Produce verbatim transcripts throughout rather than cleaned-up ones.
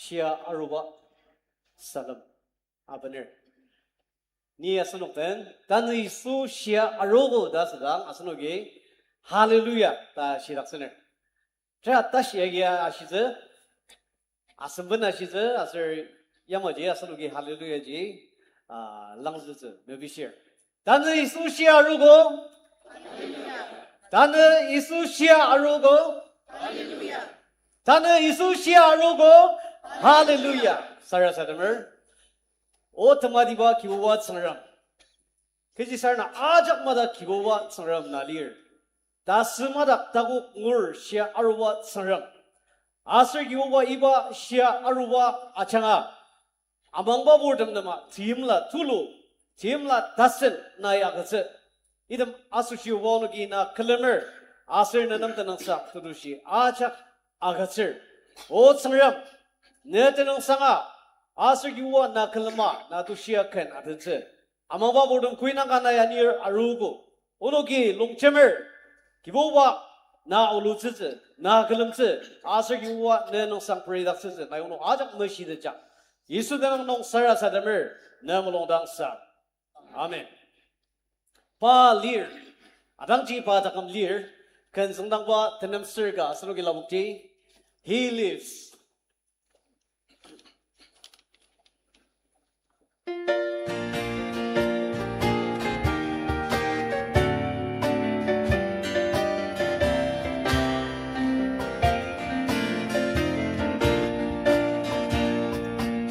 shia aruba salem abener. Ni asenok den, tanü Yisu shia arogo ta asüdang, asenoki, Hallelujah ta shidaktsüner. Tera tashi agi ashitsü, asemben ashitsü, aser yamaji asenoki Hallelujah ji, ah, langzütsü, mepishir. Tanü Yisu shia arogo. Tanü Yisu shia arogo. Tanü Yisu shia arogo. Hallelujah. Sarasademer. O tematiba Kibuba Tsüngrem. Kechi sarena ajak mada Kibuba Tsüngrem na lir. Tasü madak takok ngur shia aruba Tsüngrem. Aser Kibuba iba shia aruba ajanga amangba purtem nema timla tulu, timla tasen nai agütsü. Item asoshi oba onoki na külemer, aser ne nem tenüngsang tetushi ajak agütsür. O Tsüngrem, ne tenüngsanga, aser Kibuba na külema, na tushia ken atentsü. Amangba purtem koinang ka nai anir aruogo. Onoki longjemer, Kibuba, na olutsütsü, na külemtsü, aser Kibuba ne nüngsang peridaktsütsü, nai onok ajak meshitejang. Yisu tenüng nung sarasademer, ne mulungdang sang. Amen. Pa lir, adangji pa taküm lir, ken züngdangba tenem sür ka asenoki lapokji, He lives.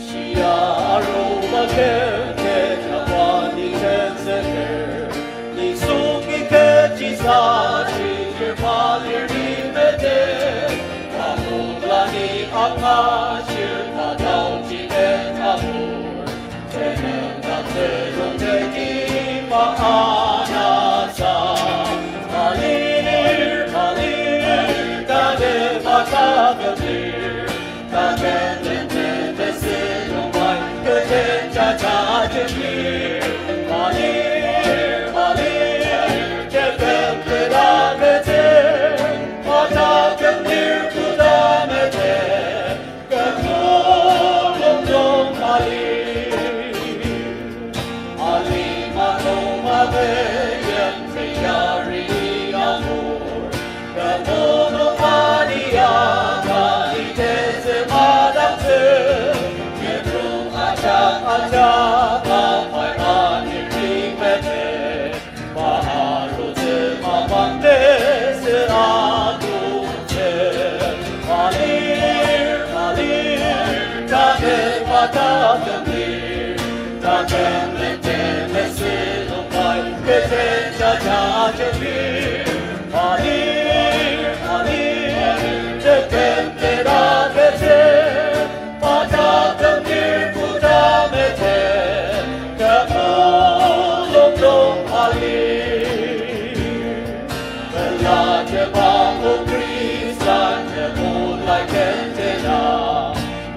Shia aruba ken kecha pa ni kenzüker, ni sungi kechi sa shishir pa lir ni mete, pa nungla ni angashir pa taoji ken apur.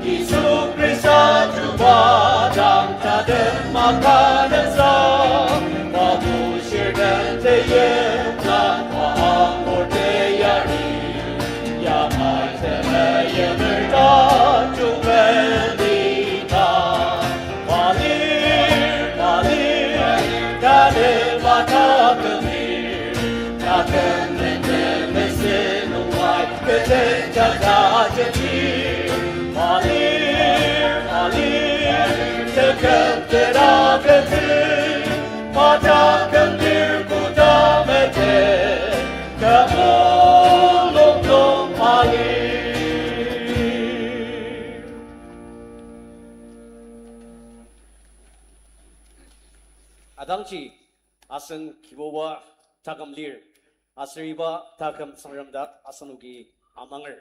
Yisu Khrista chuba dang tatem makanasa, mabushir den teyem dang pa angur teyari, yamai temeyemer ta chubelita. Malir, malir, tane mata kemir, takem lente mese nungai, kete jaja jeti. Malir, malir, tekem tera kete, mata kemir kuta mete, kemulung nung malir. Atangji asen Kibuba taküm lir, aser iba taküm Tsüngrem dak asenoki amanger.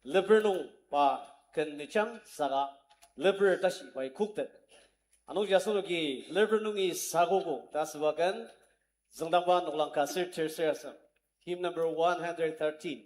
Leper nung pa ken mejang saka leper tashi pai koktet. Anungji asenoki leper nungi sakogo ta asüba ken züngdangba noklang ka ser ter ser asem. Hymn number one hundred thirteen.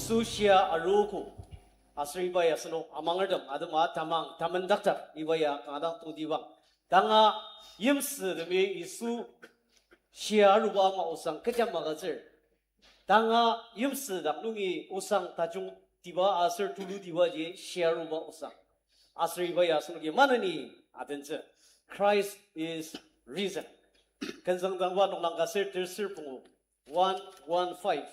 Yisu shia arogo. Aser iba ya asenok amangertem atema tamang tamendakdak iba ya kanga dang tongtibang. Tanga yimsütemi Yisu shia aruba ama osang kecha magütsür. Tanga yimsüdak nungi osang tajungtiba aser tulutibaji shia aruba osang. Aser iba ya asenoki maneni adentsü. Christ is risen. Kenzüngdangba noklang ka ser tersür pungu. One one five.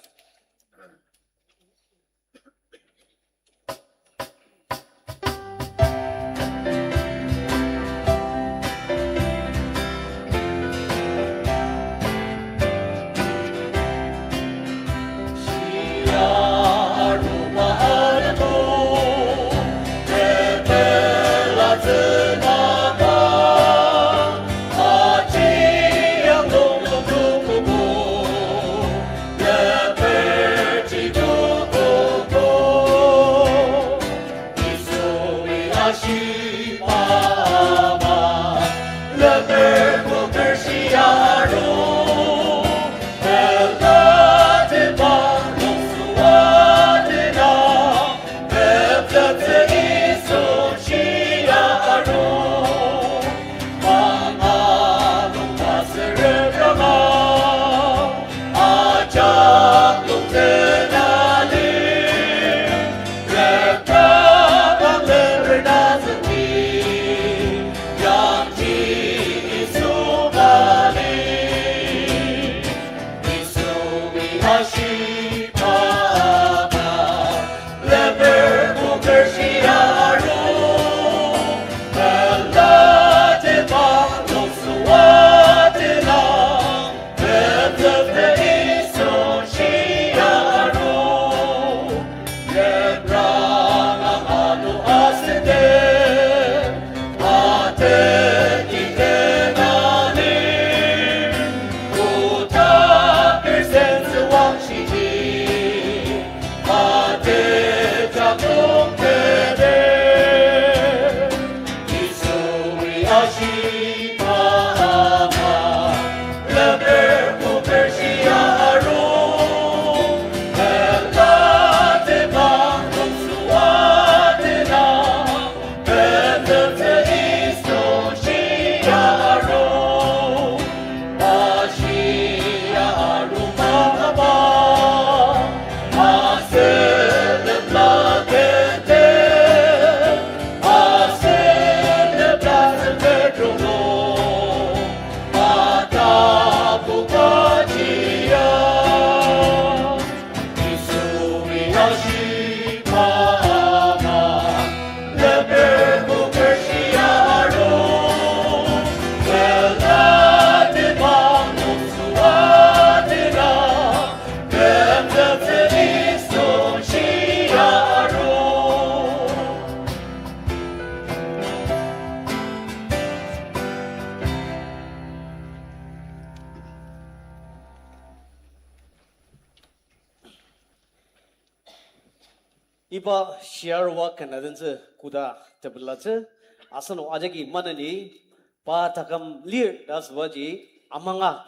Iba shia aruba ken adentsü koda tepelatsü, asenok ajaki maneni pa taküm lir ta asübaji amanga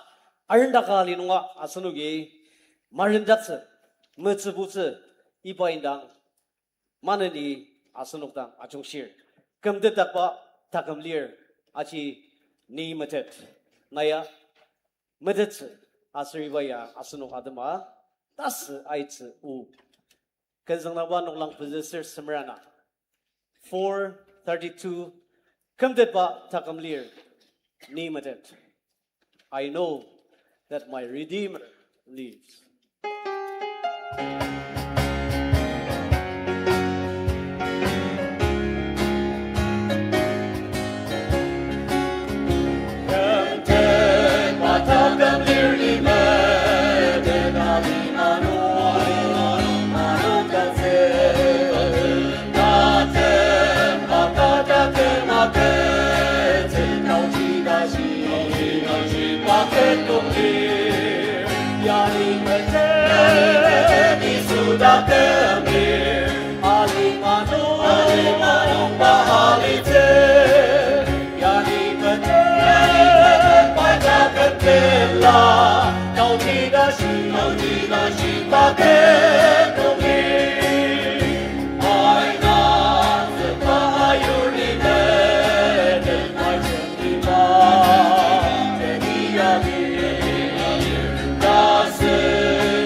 arendaka li nunga asenoki marendaktsü, metsübutsü, iba indang maneni asenok dang ajungshir. Kümtetdakba taküm lir aji ni metet. Na ya metettsü aser iba ya asenok atema tasü aitsü o. Kenzüngdangba noklang pezü ser semerana. Four thirty-two, kümtetba taküm lir, ni metet. I know that my Redeemer lives. Tasü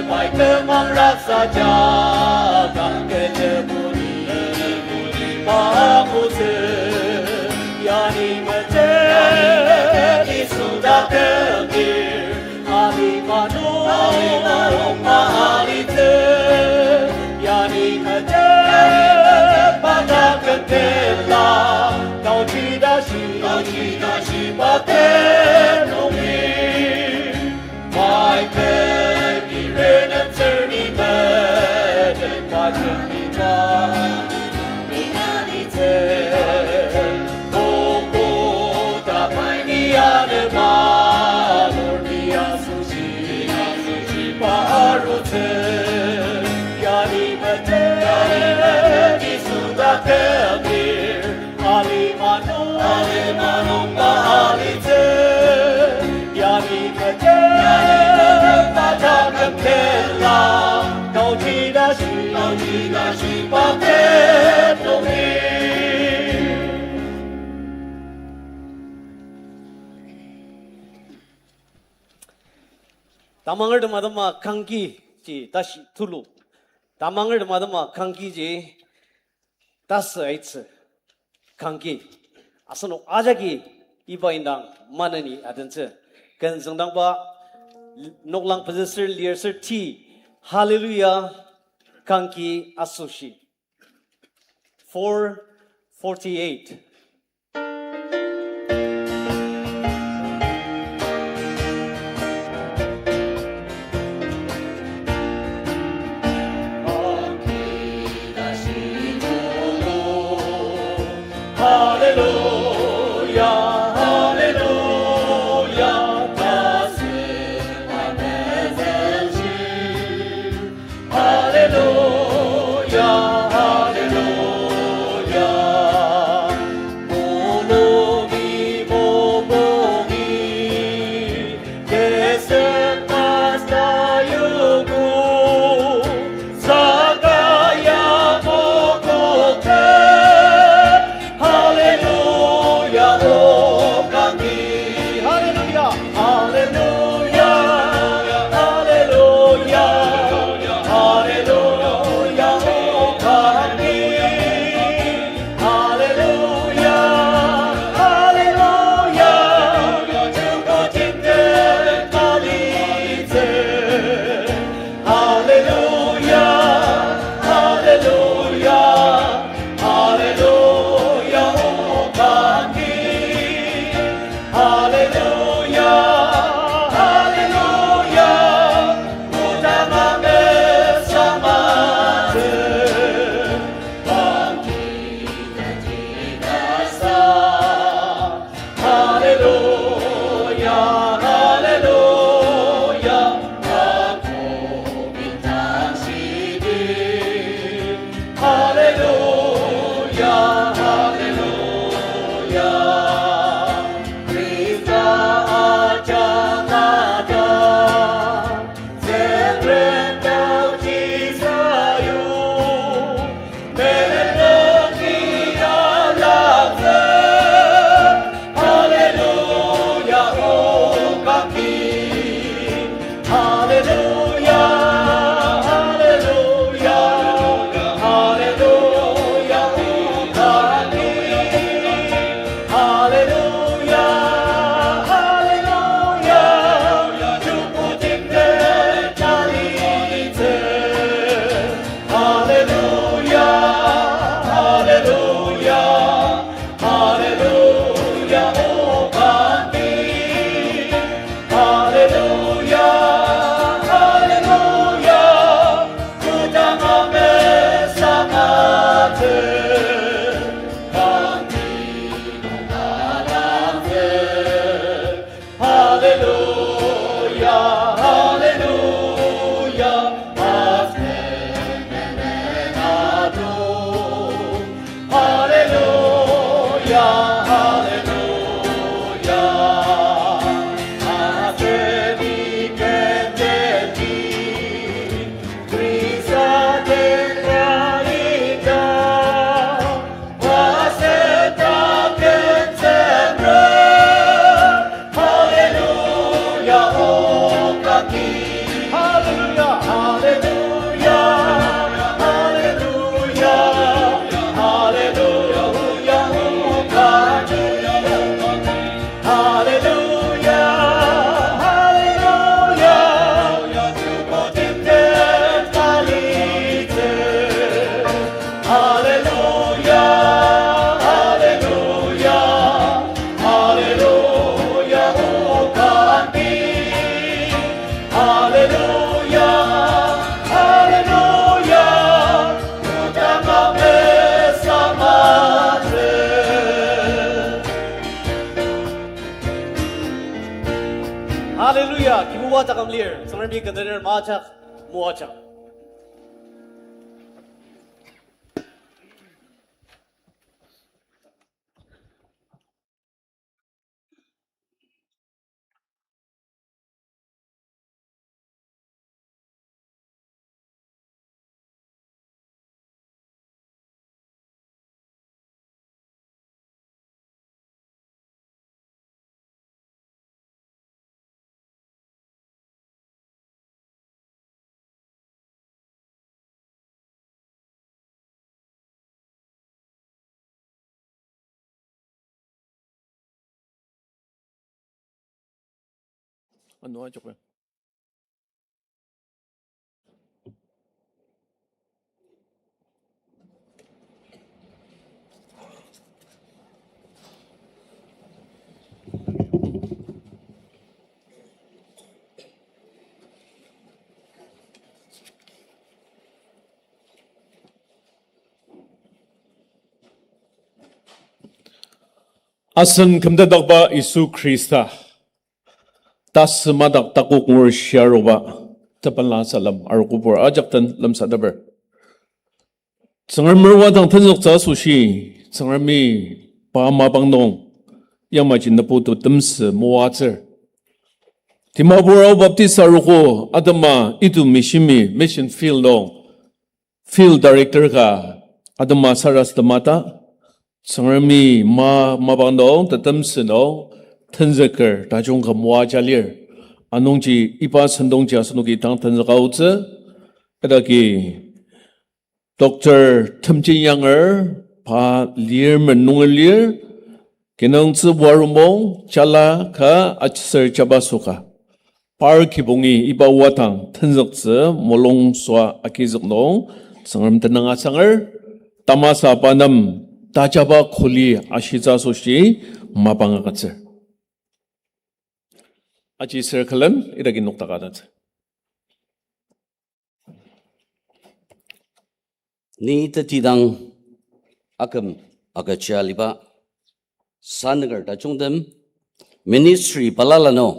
pai kümang raksa jaka, kecha kuni, kuni pakutsü, yani metet Yisu dak kümdir, alima nung, alima nung maalitsü, yani metet pa dak kümdila, taochi tashi, taochi tashi pa dak nungi. Michael, irenem ser ni metet pa jembiba, ni alitsü. Koko ta pai ni alema, lur ni asoshi, asoshi pa arutsü. Yani metet, yani metet Yisu dak kümdir. Alima nung, alima nung maalitsü, yani metet, yani metet pa dak kümdila, taochi tashi, taochi tashi pa dak nungi. Tamangertem atema kangki ji tashi tulu. Tamangertem atema kangki ji tasü aitsü kangki. Asenok ajaki iba indang maneni adentsü. Ken züngdangba noklang pezü ser lir ser ti, Hallelujah kangki asoshi. Four forty-eight. Hallelujah, hallelujah, tasü pa mezüshi. Hallelujah, hallelujah. Hallelujah, hallelujah, hallelujah, hallelujah, hallelujah, hallelujah. Hallelujah, hallelujah, hallelujah, O Kati. Hallelujah, hallelujah, O Tamame Samate. Hallelujah, Kibuba taküm lir, Tsüngremi kü tener majak, moajak. Ano ajok ya. Asen kümdakba Yisu Khrista, tasü madak takok ngur shiaruba, tepela salem arokobur ajak den lemsateper. Tsüngrem merwa dang tenzüktsü asoshi, Tsüngremi pa mapang nung, yamaji nübu to temsü moatsür. Dimapur Ao Baptist Arogo atema idu mishimi mission field nung, field director ka atema sarasadema ta, Tsüngremi ma mapang nung, tetemsü nung, tenzüker tajung ka moaja lir. Anungji iba sentongji asenoki tang tenzüka aotsü, idaki Doctor Temjen Yanger, pa Lirmen nunger lir, kinungtsü warumong, jala ka aser jabaso ka. Par kibongi iba wadang tenzüktsü mulung sua agizük nung, Tsüngrem tenüng asanger, tamasa pa nem tajaba kuli ashitsü asoshi mapang agütsür. Aji sür külen idaki nokdaka tatsü. Ni tetidang aküm agüja aliba sanüker tajungtem, ministry balala nung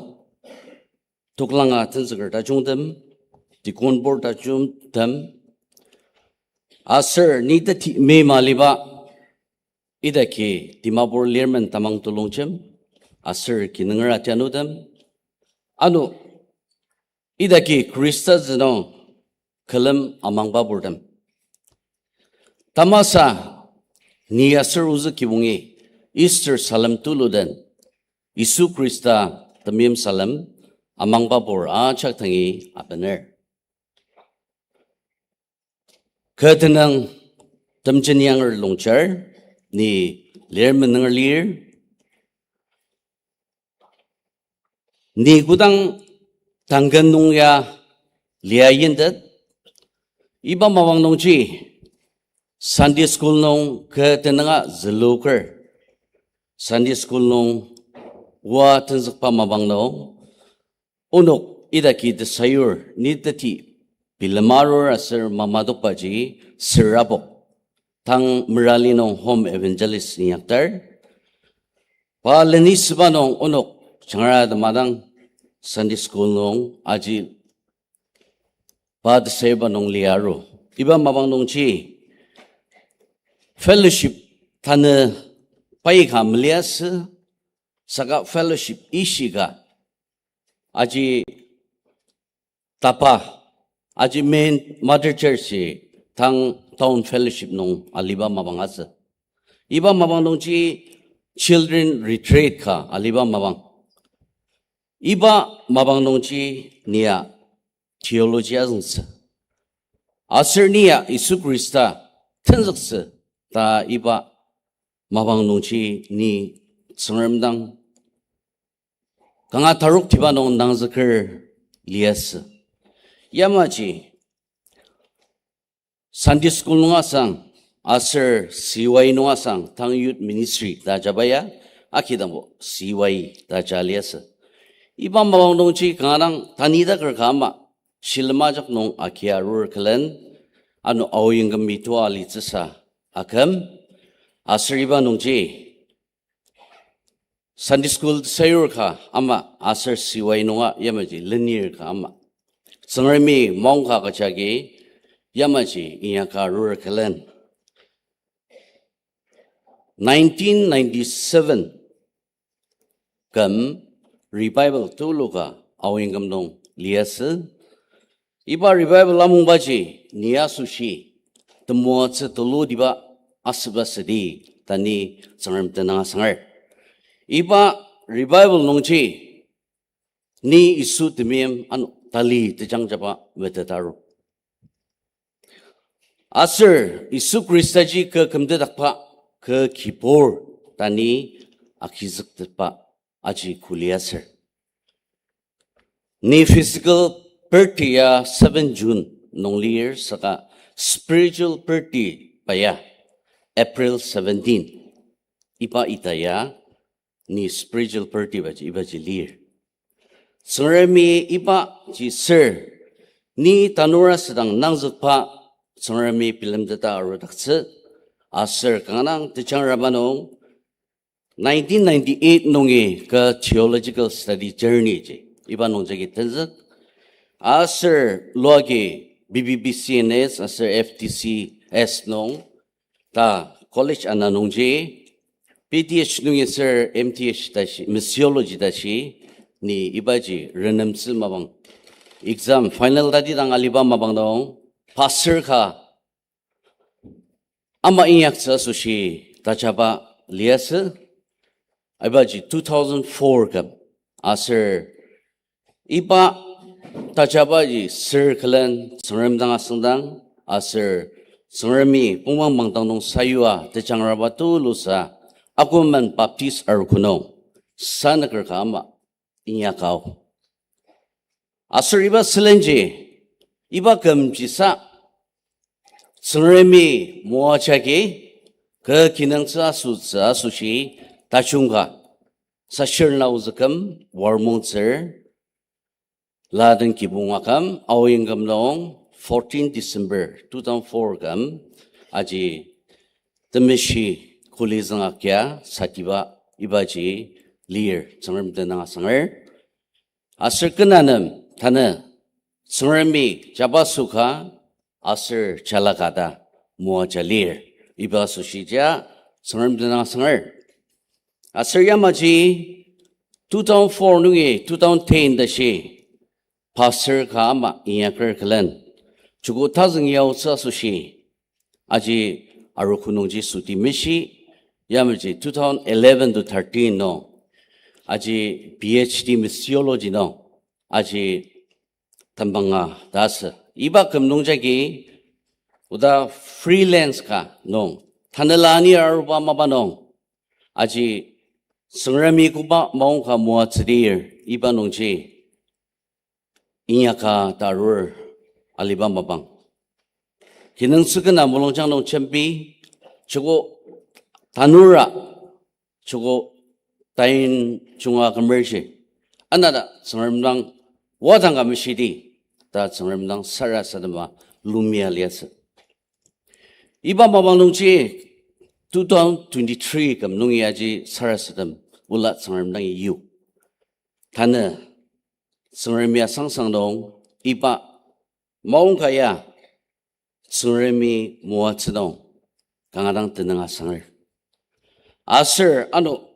toklanga tenzüker tajungtem, deacon board tajungtem, aser ni teti mema aliba idaki Dimapur Lirmen tamang tulongjem, aser kinunger atianutem, ano idaki Khrista zünung külem amangba purtem. Tamasa ni aser ozü kibongi Easter salem tuluden Yisu Khrista temeim salem amangba pur ajak dangi abener. Kü tenüng Temjen Yanger Longchar, ni Lirmen nunger lir. Ni kodang tangken nung ya lia yintet, iba mapang nungji Sunday school nung kü tenünga züluker, Sunday school nung oa tenzükba mapang nung, onok idaki tesayur ni teti bilemarur aser mamadokbaji sürabok. Tang merali nung home evangelist inyaktar. Pa lenisüba nung onok jangra temadang Sunday school nung aji pa tesayurba nung liaru. Iba mapang nungji fellowship tanü paika meliasü, saka fellowship ishika aji tapa, aji main mother church ji tang town fellowship nung aliba mapang asü. Iba mapang nungji children retreat ka aliba mapang. Iba mapang nungji nia theology azüngtsü, aser nia Yisu Khrista tenzüktsü ta iba mapang nungji ni Tsüngrem dang kanga taroktiba nung nangzüker liasü. Yamaji Sunday school nung asang, aser C Y nung asang, tang youth ministry ta jaba ya, akidangbo C Y ta ja liasü. Iba mapang nungji kanga dang tanidaker ka ama, shilem ajak nung akia arur külen, ano aoyingkümi tua alitsüsa aküm, aser iba nungji Sunday school sayur ka ama aser C Y nunga yamaji lenir ka ama, Tsüngremi maongka kajagi yamaji inyaka arur külen, nineteen ninety-seven küm revival tuluka aoyingküm nung liasü. Iba revival amungbaji ni asoshi temoatsü tulutiba asüba südi ta ni Tsüngrem tenüng asanger. Iba revival nungji ni Yisu temeim ano tali tejangjaba metetaru. Aser Yisu Khristaji kü kümtetdakba, kü kibur ta ni agizüktetba aji kuli aser, ni physical birthday ya seven June nung lir saka spiritual birthday ba ya April seventeen. Iba ita ya ni spiritual birthday baji ibaji lir. Tsüngremi ibaji sür, ni tanur asüdang nangzükba Tsüngremi bilemteta arudaktsü, aser kanga dang tejangraba nung nineteen ninety-eight nungi kü theological study journey ji iba nung jagi tenzük. Aser luagi B B B C N S aser F T C S nung ta college ana nungji, B Th nungi ser M Th tashi, missiology tashi, ni ibaji renemtsü mapang, exam final tatidang aliba mapang nung, pastor ka ama inyaktsü asoshi tajaba liasü, ibaji two thousand four küm, aser iba tajabaji sür külen Tsüngrem dang asüngdang, aser Tsüngremi pongmangmang dang nung sayua tejangraba tulusa, Akomen Baptist Arogo nung sanüker ka ama inyakao. Aser iba sülenji, iba kümjisa Tsüngremi moajagi kü kinungtsü asütsü asoshi tajung ka, sashir naozüküm warmongtsür, laden kibong aküm aoying küm nung fourteen December two thousand four küm aji temeshi kuli zünga kia satiba ibaji lir Tsüngrem tenüng asanger. Aser kena nem tanü Tsüngremi jabaso ka aser jala ka ta moaja lir, iba asoshia Tsüngrem tenüng asanger. Aser yamaji two thousand four nungi two thousand ten tashi pastor ka ama inyaker külen, joko tazüng yaotsü asoshi aji Arogo nungji süti meshi, yamaji two thousand eleven to thirteen nung aji P H D missiology nung aji tembanga ta asü. Iba küm nung jagi oda freelance ka nung tanela ani aruba mapa nung aji Tsüngremi koba maongka moatsüdir iba nungji inyaka ta arur aliba mapang. Kinungtsü kena mulungjang nung jembi, joko tanura, joko tain junga kümerji, anata Tsüngrem dang wadang ka meshidi ta Tsüngrem dang sarasadema lumia liasü. Iba mapang nungji two thousand twenty-three küm nungi aji sarasadem ola Tsüngrem dangi yua. Tanü Tsüngremi asangsang nung iba maongka ya Tsüngremi moatsü nung kanga dang tenüng asanger. Aser ano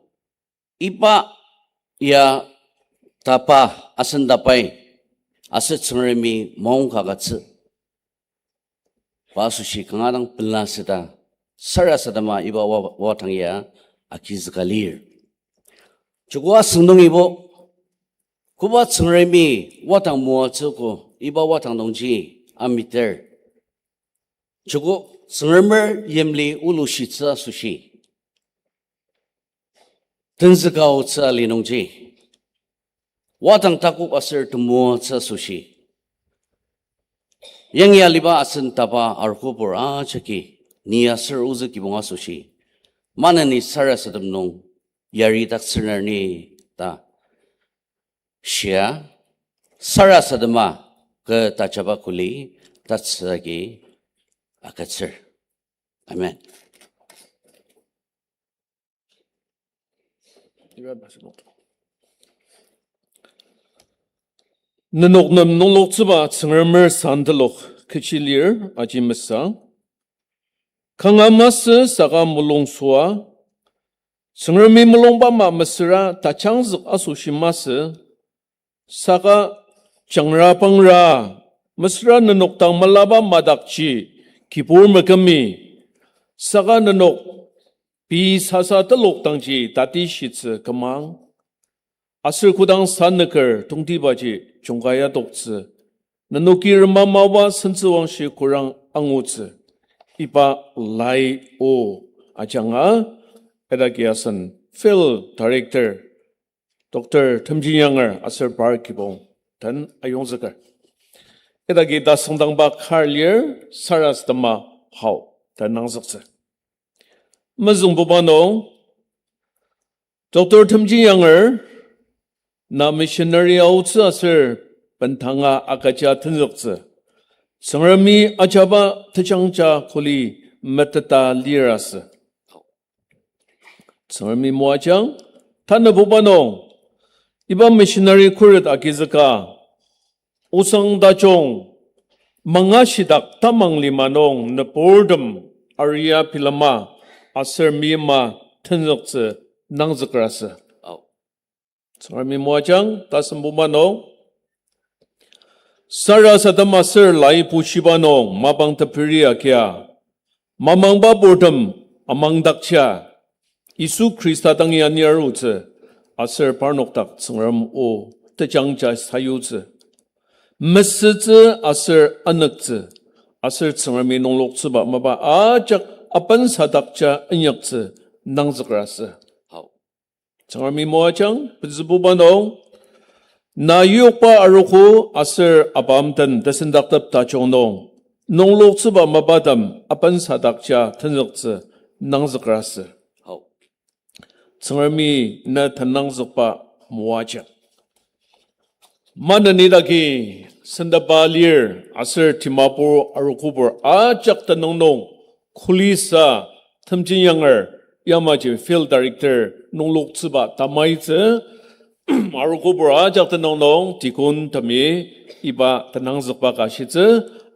iba ya tapa asen tapai aser Tsüngremi maongka agütsü ba asoshi kanga dang pela süta sarasadema iba wa, wadang ya agizüka lir. Joko asüng nungibo Koba Tsüngremi wadang moatsüogo, iba wadang nungji amiter. Joko Tsüngremer yimli olushitsü asoshi, tenzüka aotsü ali nungji, wadang takok aser temoatsü asoshi, yangi aliba asen taba arogobur ajaki, ni aser ozü kibong asoshi, maneni sarasadem nung yaridaktsüner ni ta shia, sarasadema kü tajaba kuli tatsü agi agütsür. Amen. Nenok nem nungloktsüba Tsüngremer san telok kechi lir aji mesa. Kanga masü saka mulung süa, Tsüngremi mulungba ama mesüra tajangzük asoshi masü, saka jangra pangra mesüra nenok dang malaba madakji kibur mekümi, saka nenok pei sasa telok dangji tatishitsü kümang. Aser kodang sanüker tongtibaji jungka yadoktsü, nenoki rema maoba sentsüwangshi korang angutsü, iba lai o ajanga, idaki asen Field Director Doctor Temjin Yanger aser par kibong den ayongzüker. Idaki tasüngdangba kar lir, sarasadema hao ta nangzüktsü. Mezüngbuba nung, Doctor Temjin Yanger, na missionary aotsü aser bendanga agüja tenzüktsü, Tsüngremi ajaba tejangja kuli meteta lir asü. Tsüngremi moajang, tanabuba nung, iba missionary khuret agizüka, osang tajung manga shidak tamang lima nung nüburtem aria bilema aser meima tenzüktsü nangzüker asü. Tsüngremi moajang, tasüngbuba nung, sarasadem aser lai bushiba nung mapang teperi agia, mamangba purtem amangdakja, Yisu Khrista dangi ani arutsü, aser parnok dak Tsüngrem o tejangja sayutsü, mesütsü aser anüktsü, aser Tsüngremi nungloktsüba mapa ajak apensadakja inyaktsü nangzüker asü. Tsüngremi moajang, pezübuba nung, na yokba arogo aser apam den tesendaktep tajung nung, nungloktsüba mapatem apensadakja tenzüktsü nangzüker asü. Tsüngremi na tenangzükba moajang. Maneni dagi sendaba lir aser Dimapur arogobur ajak tenüng nung kulisa Temjin Yanger yamaji Field Director nungloktsüba tamaitsü, arogobur ajak tenüng nung deacon temi iba tenangzükba ka shitsü,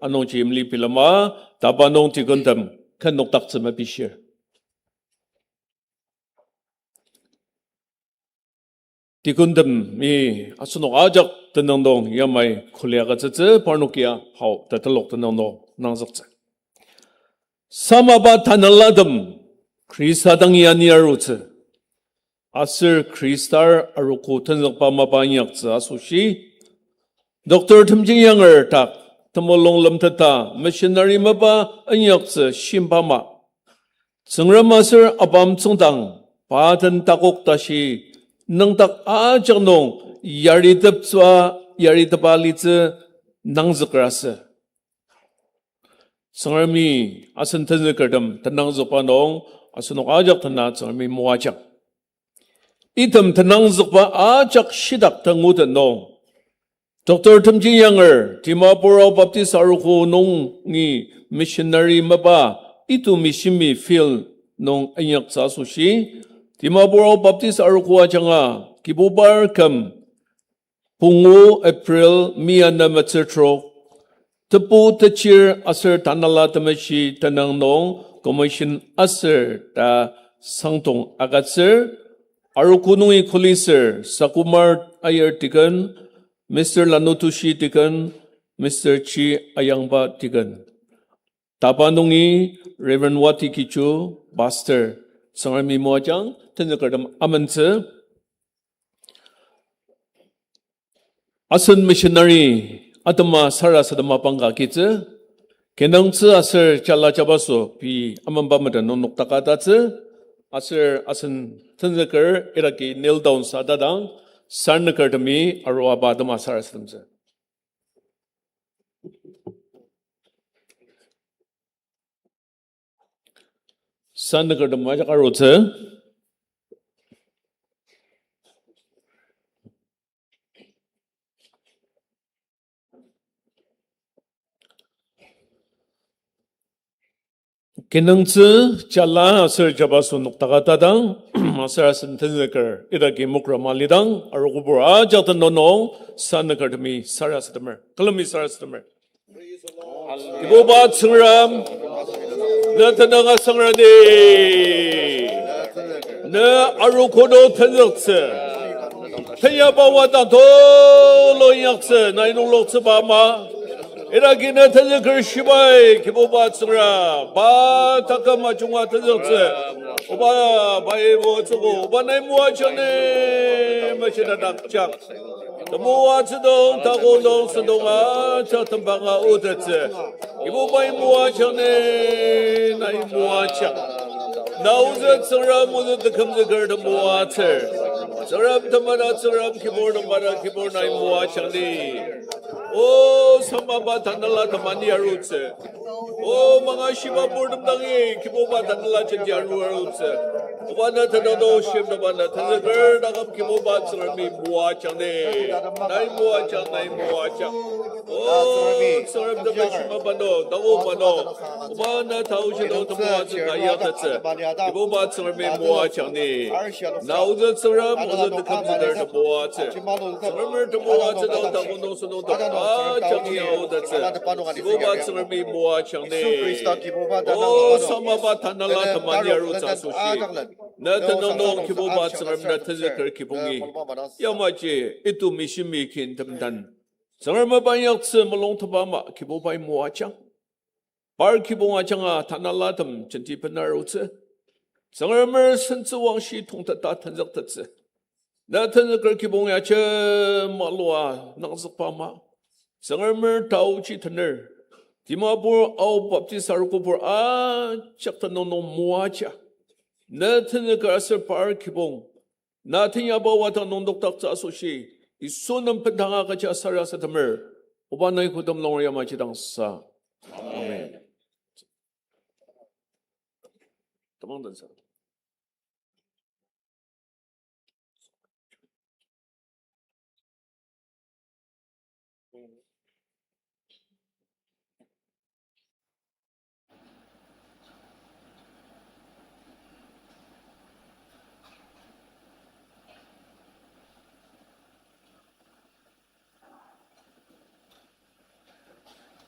anungji imli bilema, taba nung deacon tem ken nokdaktsü mepishir. Deacon temi asenok ajak tenüng nung yamai kuli agütsütsü, parnokia hao tetelok tenüng nung nangzüktsü. Samaba tanelatem Khrista dangi ani arutsü, aser Khristar arogo tenzükba mapa inyaktsü asoshi, Doctor Temjin Yanger dak temulung lemteta missionary mapa inyaktsü shimbama, Tsüngrem aser apam tsüngdang pa den takok tashi nüngdak ajak nung yariteptsüa, yaritepa litsü nangzüker asü. Tsüngremi asen tenzükertem tenangzükba nung asenok ajak dena Tsüngremi moajang. Item tenangzükba ajak shidak tangutet nung, Doctor Temjin Yanger Dimapur Ao Baptist Arogo nungi missionary mapa Itumi Shimi Field nung inyaktsü asoshi, Dimapur Ao Baptist Arogo ajanga Kibubar küm pungu April mi ana metsür trok, tebu techir aser tanela temeshi tenüng nung commission aser ta sangdong agütsür, arogo nungi kulisür Sakumar Aier deacon, Mister Lanutushi deacon, Mister Chi Ayangba deacon. Taba nungi Reverend Wati Kichu, pastor, Tsüngremi moajang, tenzükertem amentsü. Asen missionary atema sarasadema pangka kitsü, kinungtsü aser jala jabaso pei amenba meten nung noktaka tatsü, aser asen tenzüker idaki kneel down sa tadang, sanakertemi arua pa atema sarasademtsü. Sanakertem ajak arutsü. Kinungtsü jala aser jabaso noktaka tadang, aser asen tenzüker idaki mokra malidang, arogobur ajak tenüng nung sanakertemi sarasademer, külemi sarasademer. Kibuba Tsüngrem, ne tenüng asangradi. Ne arogo nung tenzüktsü. Tenyaba wadang tulu inyaktsü, nai nungloktsüba ama. Idaki ne tenzüker shibai, Kibuba Tsüngrem, pa taküm ajunga tenzüktsü. Oba, pai moatsüogo, oba nai moajang ni, meshidakjang. Temoatsü nung, takok nung, sentong ajak tembanga otettsü. Kibubai moajang ni, nai moajang. Na ozü Tsüngrem, ozü tekümzüker temoatsür. Tsüngrem temena Tsüngrem, kibur temena kibur, nai moajang ni. O samaba tanela temani arutsü. O mangashiba purtem dangi, Kibuba tanela jenti aru arutsü. Oba ne tenüng nung shimteba ne tenzüker taküm Kibuba Tsüngremi moajang ni. Nai moajang, nai moajang. O Tsüngrem temeshi mapa nung, tangu mapa nung, oba na taoshi nung temoatsü ka yatettsü. Kibuba Tsüngremi moajang ni. Na ozü Tsüngrem, ozü tekümzüker temoatsü. Tsüngremer temoatsü nung takok nung sentong ajak ya otettsü. Kibuba Tsüngremi moajang ni. O samaba tanela temani arutsü asoshi, ne tenüng nung Kibuba Tsüngrem ne tenzüker kibongi. Yamaji itu mishimi kin temdan Tsüngrem mapa inyaktsü mulungteba ama Kibubai moajang. Par kibong ajanga tanelatem jenti bener arutsü. Tsüngremer sentsüwangshi tongteta tenzüktettsü. Na tenzüker kibong ya jemalu-a nangzükba ama, Tsüngremer taochi tener, Dimapur Ao Baptist Arogobur ajak tenüng nung moaja. Na tenzüker aser par kibong, na tenyaba wadang nung nokdaktsü asoshi, Yisu nem bendanga kecha sarasademer, oba nai kodem nung yamaji dangsa. Amen. Tamang dansa.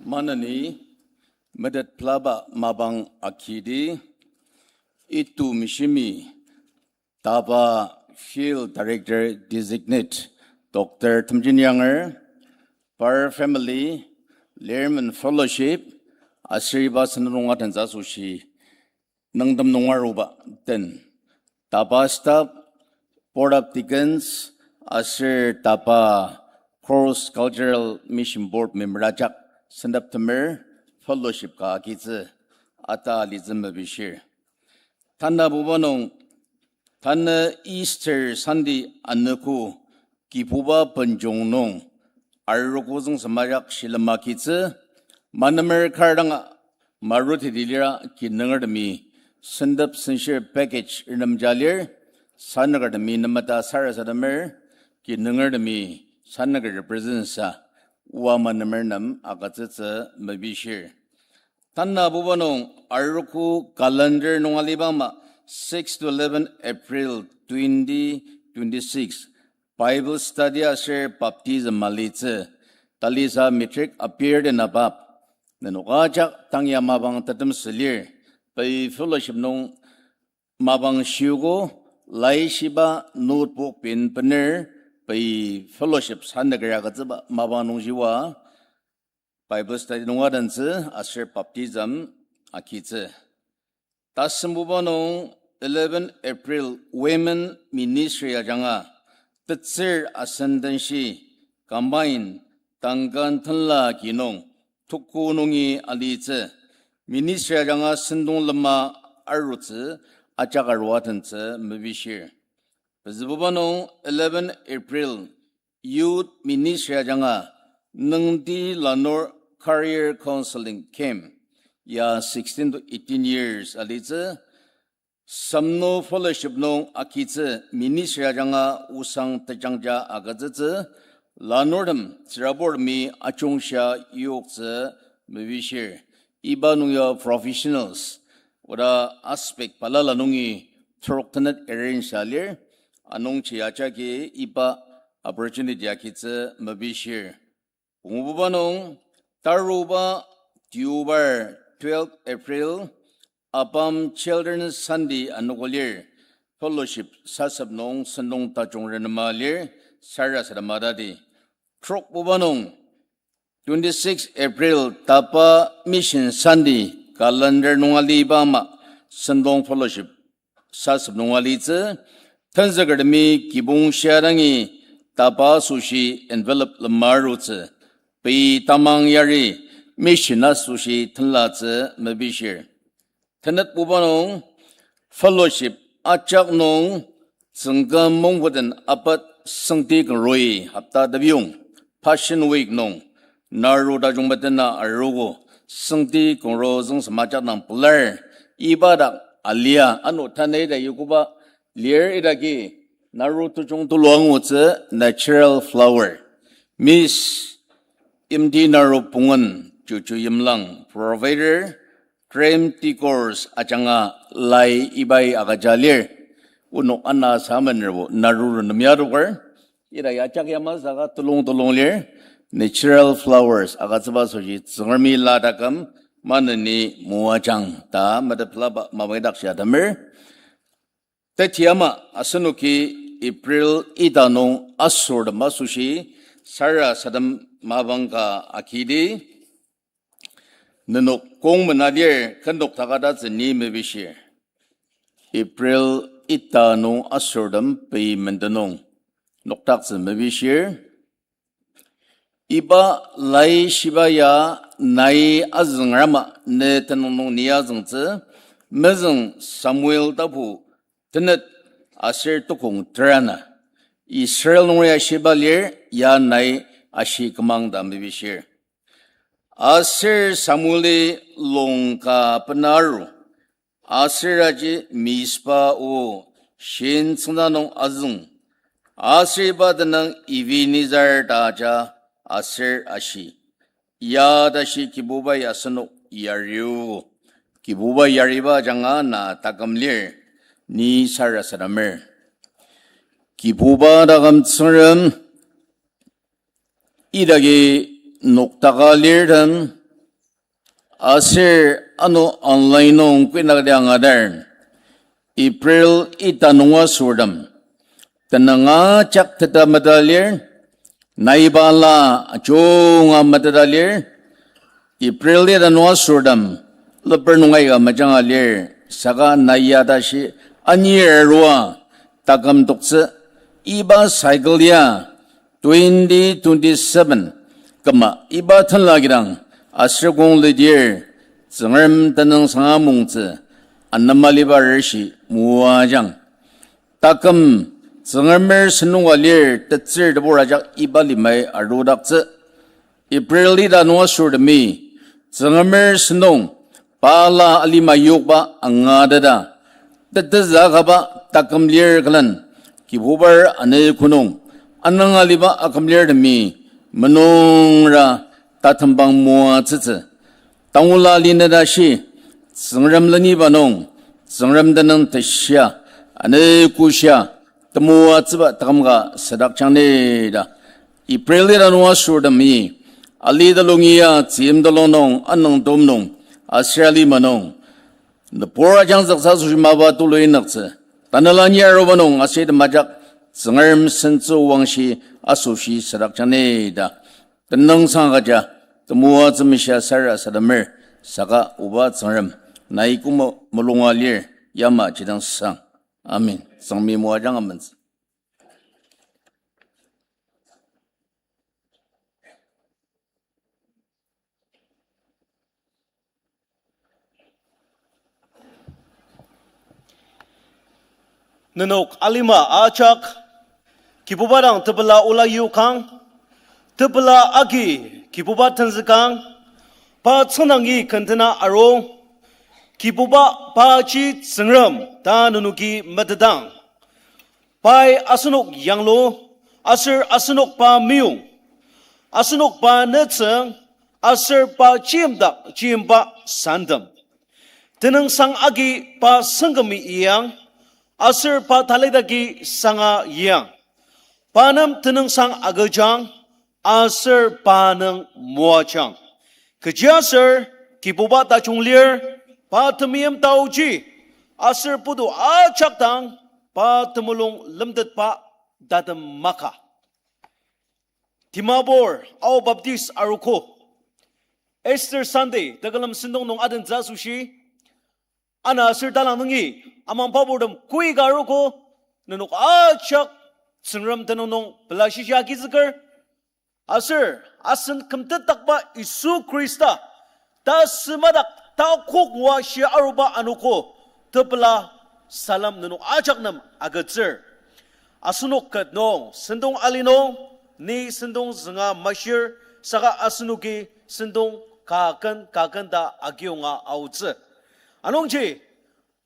Maneni metet pelaba mapang akidi, itu mishimi, DABA Field Director Designate Doctor Temjin Yanger, par family, Lehrman Fellowship, aser iba sentong nunga tensa asoshi, nüngtem nunga aruba den, DABA staff, Board of Deacons, aser DABA Cross Cultural Mission Board member ajak sendaptemer fellowship ka agitsü ata alitsü mepishir. Tanabuba nung, tanü Easter Sunday anogo Kibuba benjong nung arogo züngsem ajak shilem agitsü, manemer kar danga maruteti lira kinungertemi sendap senshir package renemja lir, sanükertemi nemeta sarasademer, kinungertemi sanüker represent sa oa manemer nem agütsütsü mepishir. Tanabuba nung arogo calendar nung aliba ama six to eleven April twenty twenty-six Bible study aser baptism alitsü, talisa matric appear den abap. Nenok ajak tang ya mapang tetem sülir, pei fellowship nung mapang shiogo, laishiba notebook pen bener, pei fellowship sanüker agütsüba mapang nungjiwa Bible study nunga dentsü aser baptism agitsü. Tasembuba nung eleven April Women Ministry ajanga tetsür asen denshi combine tangkan tenla ki nung tuku nungi alitsü ministry ajanga sentong lema arutsü ajak arua tentsü mepishir. Pezübuba nung eleven April Youth Ministry ajanga nüngti lanur career counseling camp ya sixteen to eighteen years alitsü. Samno Fellowship nung akitsü ministry ajanga osang tejangja agütsütsü, lanurtem tsüraburtemi ajungshia yoktsü mepishir. Iba nung ya professionals, oda aspect balala nungi trok tenet arrange alir, anungji ajaki iba opportunity akitsü mepishir. Pungububa nung, taruba Deobar twelve April, ABAM Children's Sunday anogo lir, fellowship sasep nung sentong tajung renema lir, sarasadema tati. Trokbuba nung, twenty-six April, tapa Mission Sunday, calendar nung aliba ama, sentong fellowship sasep nung alitsü, tenzükertemi kibong shia dangi tapa asoshi envelope lema arutsü, pei tamang yari mission asoshi tenlatsü mepishir. Tenetbuba nung, fellowship ajak nung tsüngküm mongpuden apat sengti kenroi hopta tebiyong, Passion Week nung, naru tajung metena arogo, sengti kenro züngsem ajak dang pelar, iba dak alia ano tanü ita yokoba lir idaki naru tejung tulu angutsü natural flower. Miss Imti Naru Pungen, Chuchu Yimlang, provider, Tram Decors ajanga lai ibai agüja lir. Onok ana samenerbo naru renem yadoker. Ira ya ajak yama saka tulung tulung lir. Natural flowers agütsüba asoshi Tsüngremi la taküm maneni moajang ta meteplaba mapang idakji atemer. Teti ama asenoki April ita nung asortem asoshi sarasadem mapang ka akidi, nenok kong mena lir ken noktaka tatsü ni mepishir. April ita nung asortem pei menden nung noktaktsü mepishir. Iba lai shiba ya nai azüngrama ne tenüng nung ni azüngtsü, mezüng Samuel tapu tenet aser tukong terana, Israel nunger ya shiba lir ya nai ashi kümang ta mepishir. Aser Samueli lung ka bena aru, aser aji Mizpa o Shin tsüngda nung azüng, aser iba tenüng Ebenezer ta aja aser ashi, ya tashi Kibubai asenok yario. Kibuba yariba ajanga na taküm lir, ni sarasademer. Kibuba taküm Tsüngrem, idaki noktaka lirtem, aser ano online nung kuinakdi angadar, April ita nung asortem, tenüng ajak teta meta lir, nai bala ajunga meteta lir, April ita nung asortem, leper nung aika mejanga lir, saka nai ya tashi anir arua taküm toktsü, iba cycle ya twenty twenty-seven küma iba tenla kidang aser kong lidir, Tsüngrem tenüngsanga mungtsü, anema liba reshi moajang. Taküm Tsüngremer sentong ka lir tetsür tebur ajak iba limai arudaktsü. April ita nung asortemi Tsüngremer sentong pala alima yokba angateta, tetezü akaba taküm lir külen, Kibubar ane konung, anang aliba akümlirtemi menungra tatembang moatsütsü. Tangula lineta shi, Tsüngrem leniba nung, Tsüngrem tenüng teshia, ane koshia, temoatsüba taküm ka sadakjang ni ta. April ita nung asortemi, ali telungi ya, tzim telung nung, anüngtem nung, aser alima nung, nübur ajangzüksa asoshi mapa tulu inyaktsü, tanela ni aruba nung aser item ajak, Tsüngrem sentsü wangshi asoshi sadakjang ni ta. Tenüngsang agüja, temoatsü meshia sarasademer, saka oba Tsüngrem, nai küma mulunga lir, yamaji dang sang. Amen. Tsüngmi moajang amentsü. Nenok alima ajak, Kibuba dang tepela ola yokang, tepela agi Kibuba tenzükang, pa tsüngdangi kendena arung, Kibuba paji Tsüngrem ta nenoki metetang. Pai asenok yanglu, aser asenok pa meyong, asenok pa nütsüng, aser pa chimdak chimba santem. Tenüngsang agi pa sengkümi iyang, aser pa talidaki sanga iyang. Pa nem tenüngsang agüjang, aser pa nung moajang. Kechiaser Kibuba tajung lir, pa temeim taoji, aser putu ajak dang pa temulung lemtetba tatem maka. Dimapur Ao Baptist Arogo, Easter Sunday tekülem sentong nung adentsü asoshi, ana aser talang nungi amangba purtem koi ka arogo, nenok ajak Tsüngrem tenüng nung pela shishia agizüker. Aser asen kümtetdakba Yisu Khrista, ta sümadak ta kok ngua shia aruba anogo, tepela salem nenok ajak nem agütsür. Asenok ket nung sentong ali nung, ni sentong zünga mashir, saka asenoki sentong kaken kaken ta agiyonga aotsü. Anungji,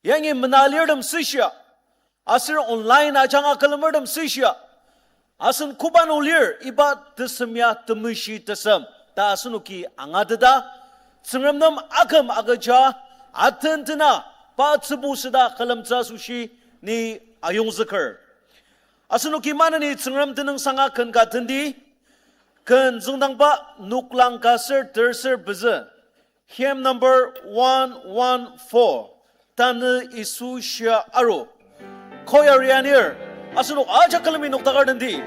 yangi mena lirtem süshia, aser online ajanga külemertem süshia, asen koba nung lir iba tesem ya temeshi tesem ta asenoki angateta, Tsüngrem nem aküm agüja, atentena, pa tsübu süda külemtsü asoshi ni ayongzüker. Asenoki maneni Tsüngrem tenüngsanga ken ka tendi, ken züngdangba noklang ka ser terser pezü, hymn number one one four, Tanü Yisu Shia Aru. Choir anir, asenok ajak külemi noktaker tendi.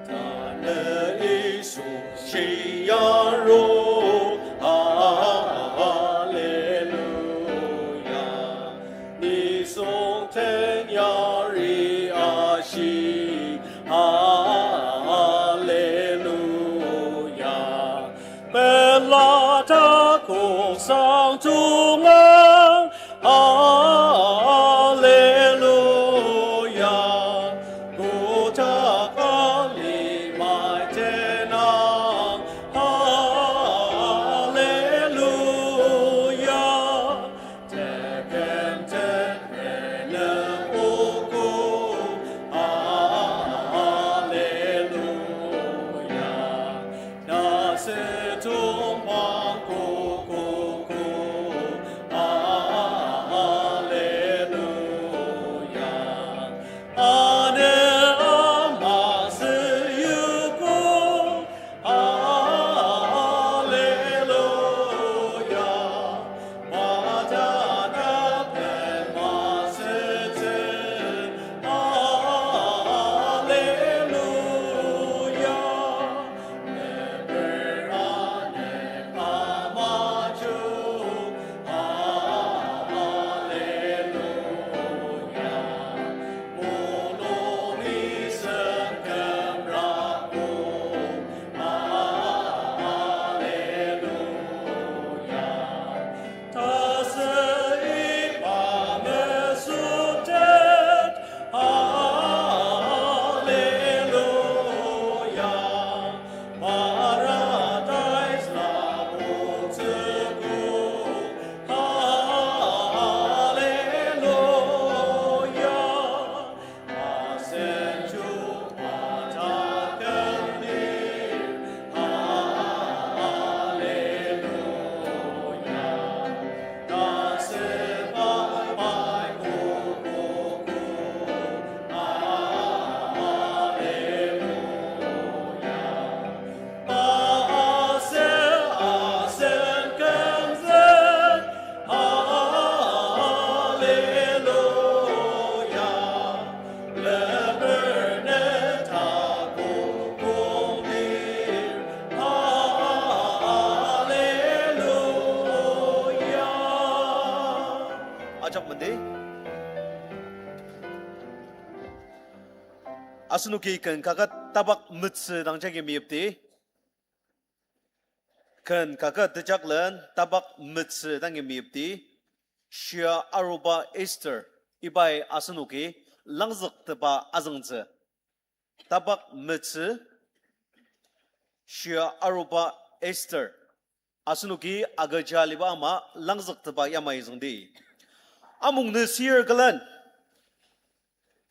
Tanü Yisu shia aru, hallelujah. Nisung tenyari ashi, hallelujah. Pela takoksang tungang, hallelujah. Kotak alimai tenang, hallelujah. Tekem teprene ogo, hallelujah. Tasü tongpang kokogo, hallelujah. Ane ama süyuko, hallelujah. Matata pen masütsü, hallelujah. Neper ane ama ju, hallelujah. Monoli sengkemrako, hallelujah. Tasü iba mesütet, hallelujah. Paradise-a otsüko, hallelujah. Asen chuba taken lir, hallelujah. Tasü pai pai kokogo, hallelujah. Asen, asen kümzük, hallelujah. Leper ne takok kongdir, hallelujah. Ajak mende. Asenoki ken kaket tapak metsü dang jagi meyipdi. Ken kaket tejaklen tapak metsü dangi meyipdi, shia aruba Esther, ibai asenoki langzüktepa azüngtsü. Tapak metsü, shia aruba Esther, asenoki agüja aliba ama langzüktepa yamai züngdi. Amung nü sir külen,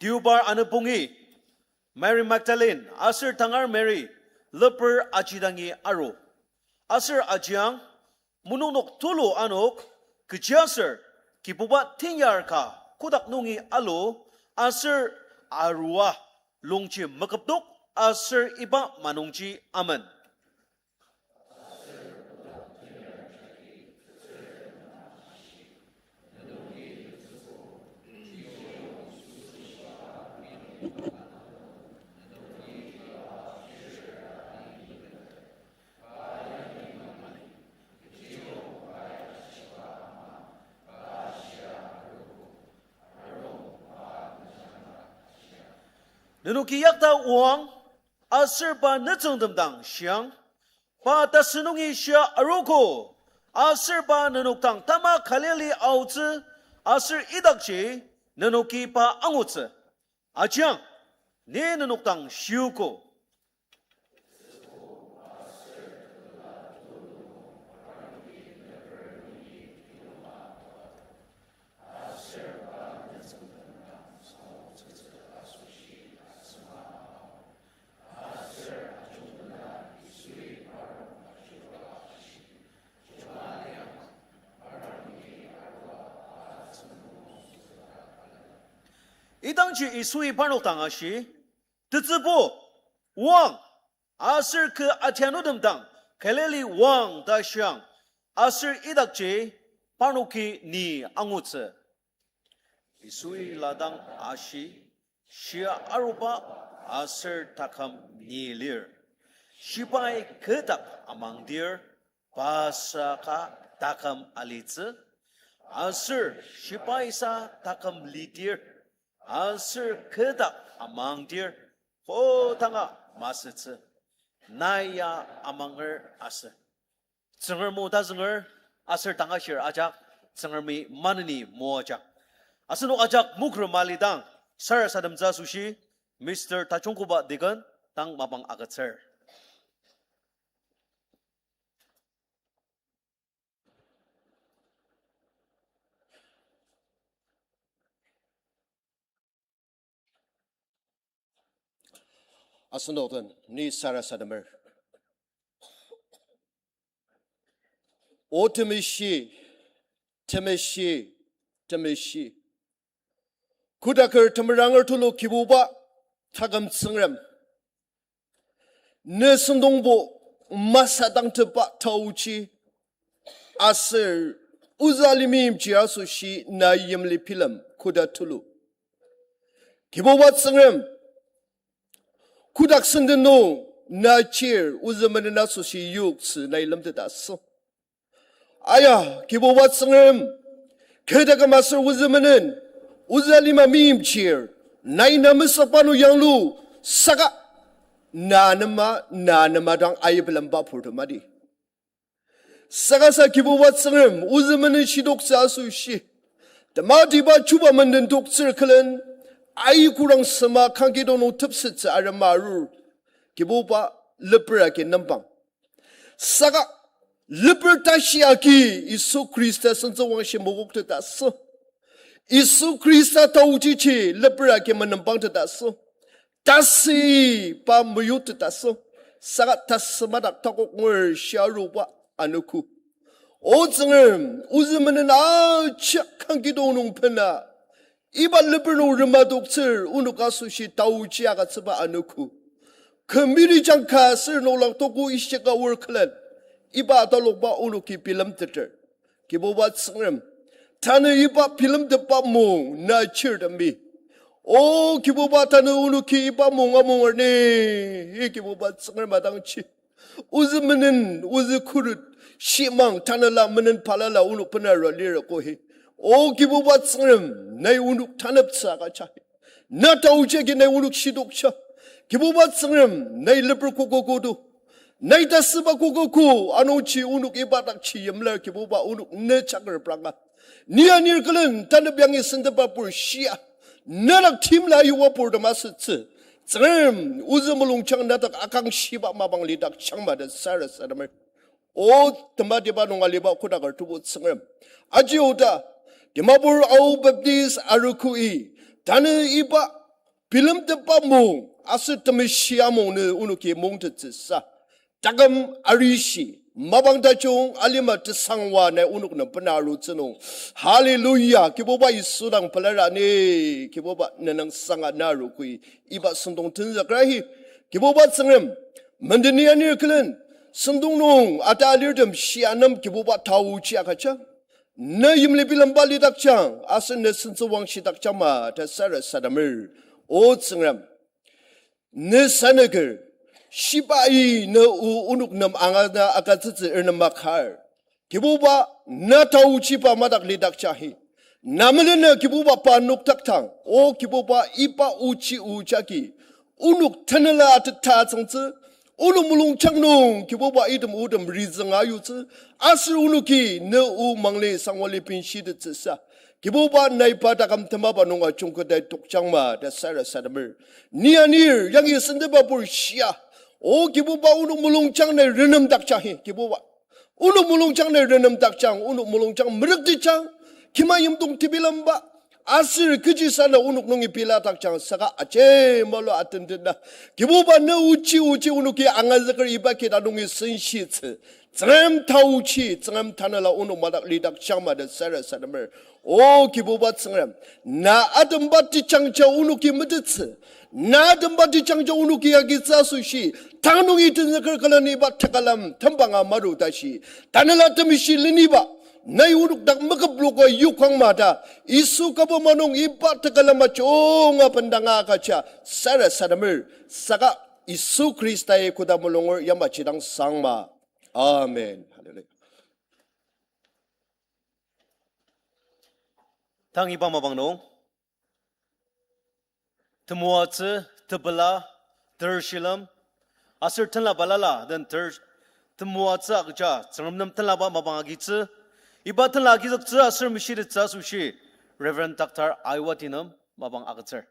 Deobar anüpungi, Mary Magdalene aser tangar Mary, leper ajidangi aru. Aser ajiang, munungnok tulu anok, kechiaser, Kibuba tenyar ka kotak nungi alu, aser arua longji meküpdok, aser iba manungji amen. Nenoki yakta oang, aser pa nütsüngtem dang shiang, pa tasü nungi shia arogo, aser pa nenok dang tama Galili aotsü, aser idakji nenoki pa angutsü. Ajiang, ni nenok dang shiogo. Idangji Yisui parnok dang ashi, tetsübo, oang, aser kü atianutem dang Galili oang ta shiang, aser idakji parnoki ni angutsü. Yisui ladang ashi, shia aruba aser taküm ni lir. Shibai kü dak amangdir, pa saka taküm alitsü, aser shibai sa taküm lidir, aser kü dak amangdir, kodanga masütsü, nai ya amanger asü. Tsüngrem o tazünger, aser tangashir ajak, Tsüngremi maneni moajak. Asenok ajak mokrema lidang, sarasademtsü asoshi, Mister Tachongkoba Deacon, tang mapang agütsür. Asenok den ni sarasademer. O temeshi, temeshi, temeshi. Kodaker temeranger tulu Kibuba, taküm Tsüngrem. Ne sentongbo masadangteba taoji, aser ozü alimimji asoshi na yimli bilem koda tulu. Kibuba Tsüngrem, kodak senden nung na chir ozü menen asoshi yoktsü nai lemteta asü. Aya, Kibuba Tsüngrem, kü taküm aser ozü menen, ozü alima meimchir, nai na mesükba nung yanglu, saka, na nema, na nema dang aibelemba purtem adi. Saka sa Kibuba Tsüngrem, ozü menen shidoktsü asoshi, tematiba chuba menden toktsür külen, ai kurang sema kangkidong nung tepsettsü arema arur, Kibuba lepra agi nembang. Saka, leper tashi agi Yisu Khrista sentsüwangshi mokoktettsü. Yisu Khrista taochiji leper agi menembangtettsü. Tasü pa meyuttettsü. Saka tasü madak takok ngur shia aruba anogo. O Tsüngrem, ozü menen ajak kangkidong nung bena iba leper nung remadoktsür onok asoshi taoji agütsüba anogo. Kü miri jangka aser nolangtogo ishika aor külen, iba atalokba onoki bilemteter. Kibuba Tsüngrem, tanü iba bilemtetba mung na chirtemi. O Kibuba, tanü onoki iba mung amunger ni, Kibuba Tsüngrem adangji. Ozü menen, ozü kurut, shimang, tanela menen balala onok bena arua lira kohi. O Kibuba Tsüngrem, nai onok taneptsü agüja. Na taoji agi nai onok shidokja. Kibuba Tsüngrem, nai leper kokokodo. Nai tasüba kokogo anungji onok iba dakji yimlar Kibuba onok ne jaker pranga. Ni anir külen tanep yangi sentepba pur shia. Nedak timla yuba pur tem asütsü. Tsüngrem, ozü mulungjang nedak akangshiba mapang lidakjangma ta sarasademer. O tematiba nung aliba kodaker Tebu Tsüngrem. Aji oda, Dimapur Ao Baptist Arogoi, tanü iba bilemtetba mung, aser temeshi amung nü onoki mungtettsüsa. Taküm arishi, mapang tajung alima tesangwa nai onok nem bena arutsü nung. Hallelujah, Kibuba Yisu dang pelar ani, Kibuba nenang sanga na arogoi, iba sentong tenzükrahi. Kibuba Tsüngrem, menden ni anir külen, sentong nung ata alirtem shia nem Kibuba taochi agüja. Ne yimli bilemba lidakjang, aser ne sentsüwang shidakjangma ta sarasademer. O Tsüngrem, ne sanüker, shibai ne o onok nem angana agütsütsü ernem makar. Kibuba, na taochiba madak lidakjang hi. Na melena Kibuba pa nokdaktang. O Kibuba iba ochi o jagi. Onok tanela ateta tsüngtsü. Onok mulungjang nung Kibuba item otem rizünga yutsü. Aser onoki ne o mangle sangwali binshitettsüsa. Kibuba nai pa taküm temaba nunga jungketai tokjangma ta sarasademer. Ni anir yangi sentepba pur shia. O Kibuba onok mulungjang nai renemdakjang hi Kibuba. Onok mulungjang nai renemdakjang, onok mulungjang merükdijang, kima yimdong tebilemba, aser kechisana onok nungi biladakjang saka aji malu atendena. Kibuba ne ochi ochi onoki angazüker iba kida nungi senshitsü. Tsüngrem taochi, Tsüngrem tanela onok madak lidakjangma ta sarasademer. O Kibuba Tsüngrem, na atemba tejangja onoki metettsü. Na atemba tejangja onoki agitsü asoshi, tang nungi tenzüker külemi iba tekülem tembanga maru tashi. Tanela temeshi leniba, nai onok dak meküploka yokangma ta, Yisu kübok manung iba tekülem ajunga bendanga agüja sarasademer, saka Yisu Khrista ya koda mulunger yamaji dang sangma. Amen. Hallelujah. Tang iba mapang nung, temoatsü, tepela, tershilem, aser tenla balala den ter-, temoatsü agüja Tsüngrem nem tenlaba mapang agitsü, iba tenla agizüktsü aser meshitettsü asoshi Reverend Doctor Aiwati nem mapang agütsür.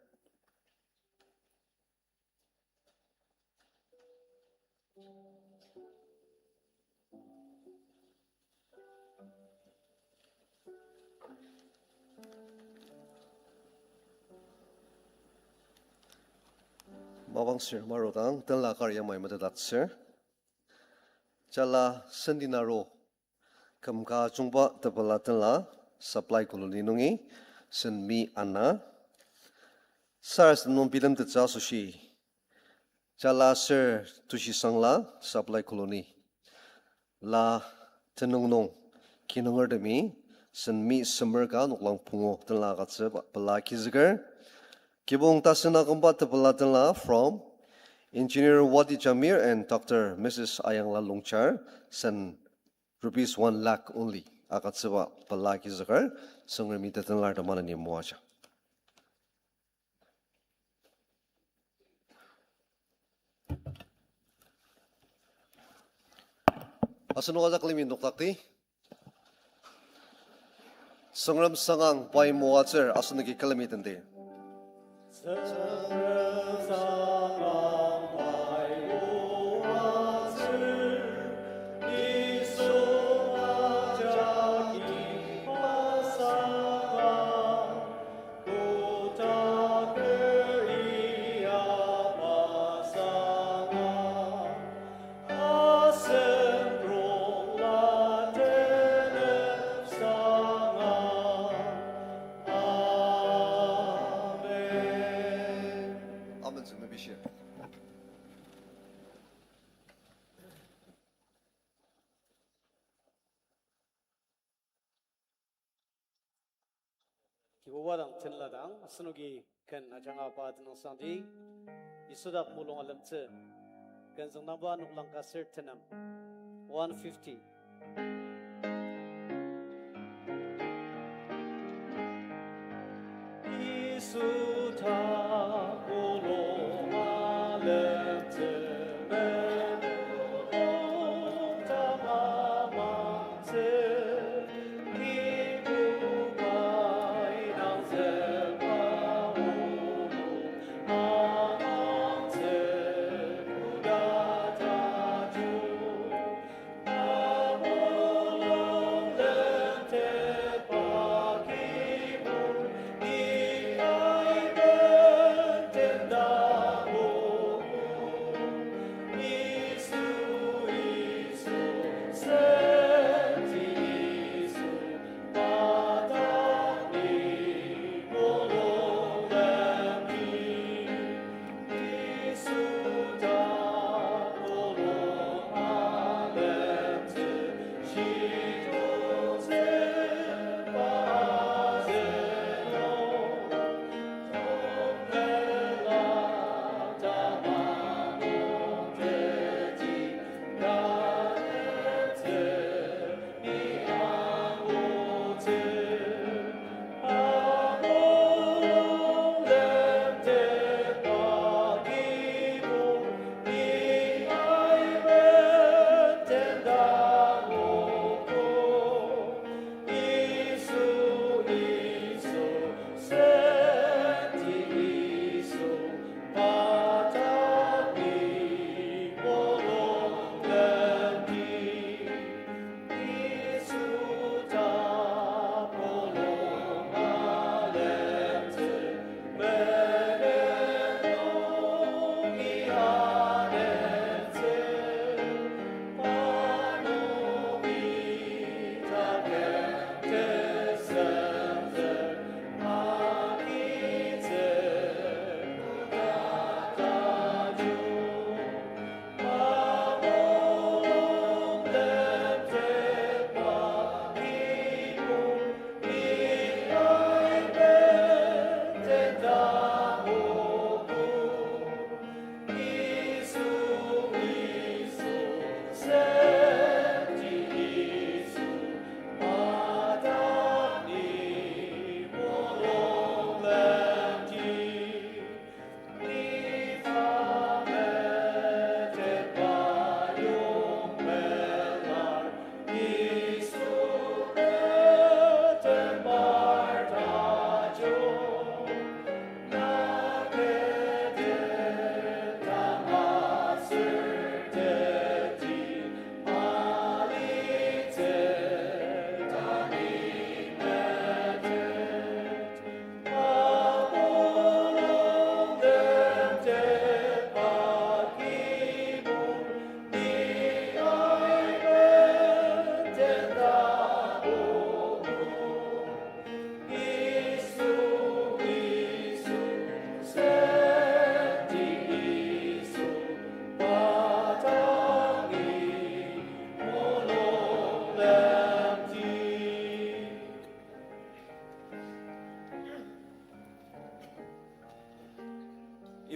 Mapang sür marudang, tenla kar yamai metetdaktsür. Jala sendinaro kümka jungba tepela tenla Supply Colony nungi, Senmi Ana. Sarasadem nung bilemtettsü asoshi, jala aser tushisangla Supply Colony la tenüng nung kinungertemi Senmi semer ka noklang pungu tenla agütsüba pela agizüker. Kibong tasen akümba tepela tenla from Engineer Wati Jamir and Doctor Missus Ayangla Longchar, sen rupees one lakh only agütsüba pela agizüker, Tsüngremi tetenlar temaleni moaja. Asenok ajak külemi nokdakti. Tsüngrem sangang pai moatsür asenoki külemi tenti. Amen. Tsüngremi bishir. Kibuba dang tenla dang, asenoki ken ajanga pa tenüngsangdi, Yisu dak mulung alemtsü, ken züngdangba noklang ka ser tenem, one fifty. Yisu dak mulung alemtsü,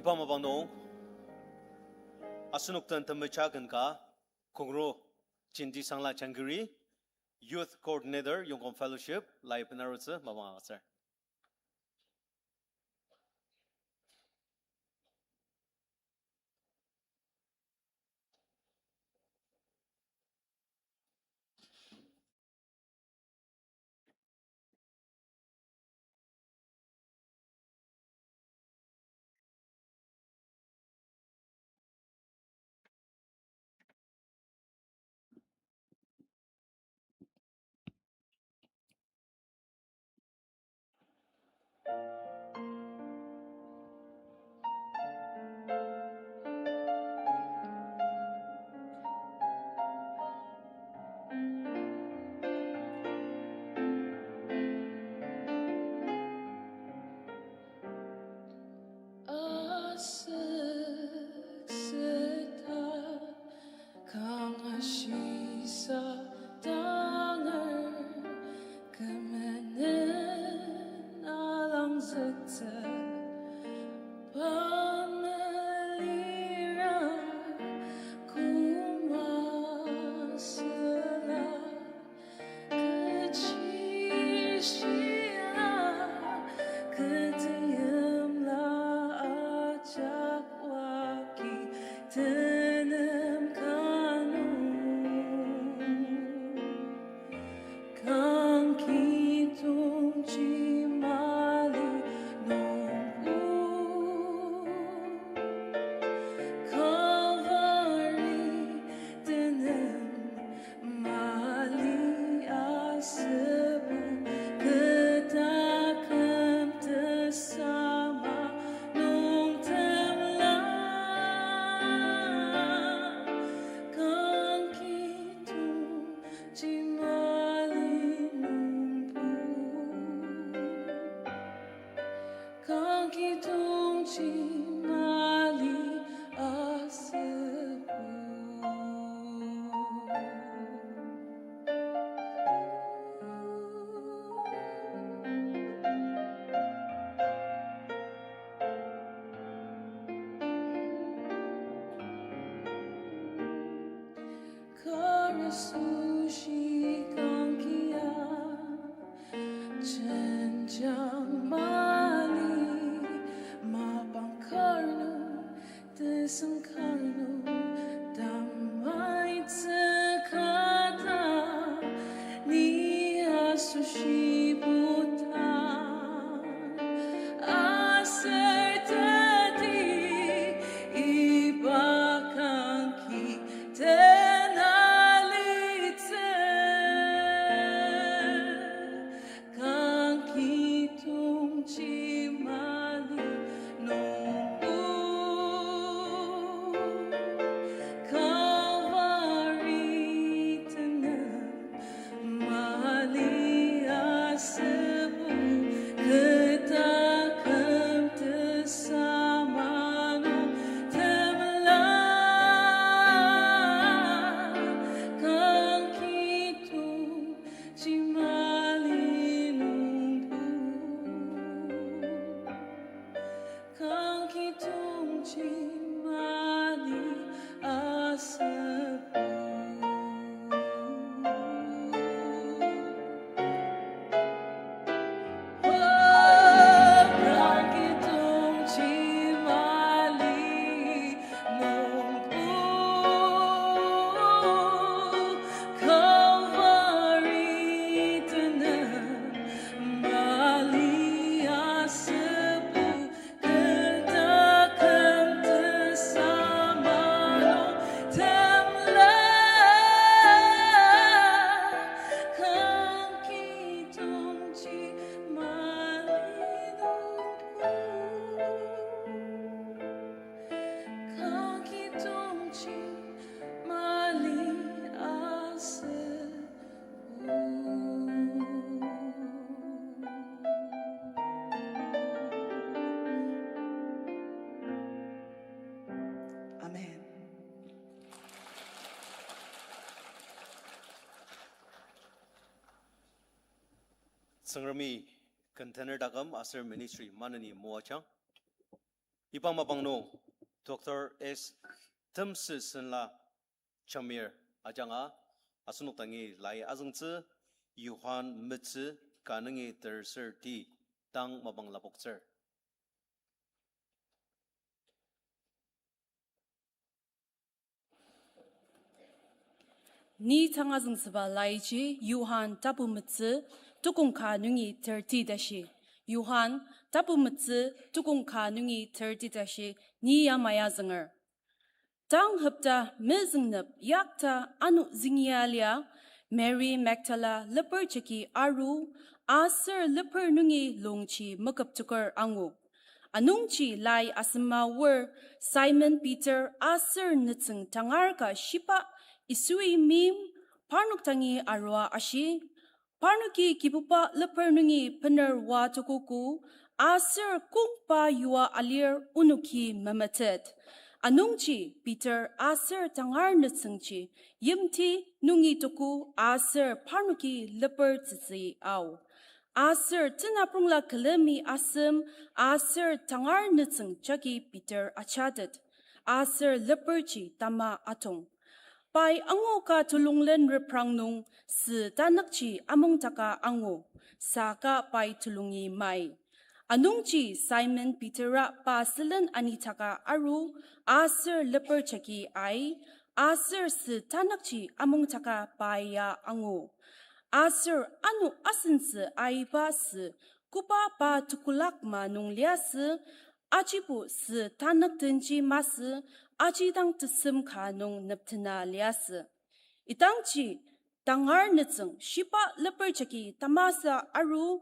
Mapang nung, asenok den temecha ken ka, Kongro Jindisangla Jangkiri, Youth Coordinator, Yongkong Fellowship, lai benarutsü mapang agütsür. Asüksüta kanga shisa tangar kümenen alangzüktsü pa melira koma süla. Kechi shila, kü teimla ajak waki tenem ka nung. Kang kitongji mali nungbo. Calvary tenem mali asübo, kü taküm tesama nung temla. Kang kitongji mali nungbo. Kang kitongji mali asübo. Kar asoshi kangkia jenjang mali, mapang kar nung, tesem kar nung, tamaitsü kata, ni asoshi buta. Aser teti iba kangki tena litsü. Kangki tongji mali nungbo. Calvary tenem mali asübo, kü taküm tesama nung temla. Kangki tongji mali nungbo. Kangki tongji mali asübo. Oh, kangki tongji mali nungbo. Calvary tenem mali asübo, kü taküm tesama nung temla. Kangki tongji mali nungbo. Kangki tongji mali asübo. Amen. Tsüngremi ken tener taküm aser ministry maneni moajang. Iba mapang nung Doctor S Temsü Senla Jamir ajanga asenok dangi lai azüngtsü, Johan metsü ka nungi terser ti, tang mapang lapoktsür. Ni tang azüngtsüba laiji Johan tapu metsü tukong ka nungi terti tashi. Johan tapu metsü tukong ka nungi terti tashi ni yamai azünger. Tang hopta mezüngnep yakta ano zingia lia, Mary Magdala leper jagi aru, aser leper nungi longji meküptoker angu. Anungji lai asema aor Simon Peter aser nütsüng tangar ka shiba Yisui meim parnok dangi arua ashi, parnoki Kibuba leper nungi bener oa tokogo, aser kongba yua alir onoki memetet. Anungji Peter aser tangar nütsüngji yimti nungi toko aser parnoki leper tsütsü ao. Aser tenaprongla külemi asem aser tangar nütsüng jagi Peter ajatet, aser leperji tama atong. Pai angu ka tulonglen reprang nung sü tanükji amongtaka angu, saka pai tulongi mai. Anungji Simon Petera pa sülen anitaka aru, aser leper jagi ai, aser sü tanükji amongtaka pai ya angu. Aser ano asentsü aiba sü koba pa tekolak ma nung liasü, ajibo sü tanük denji masü, aji dang tesem ka nung neptena liasü. Idangji tangar nütsüng shiba leper jagi tamasa aru,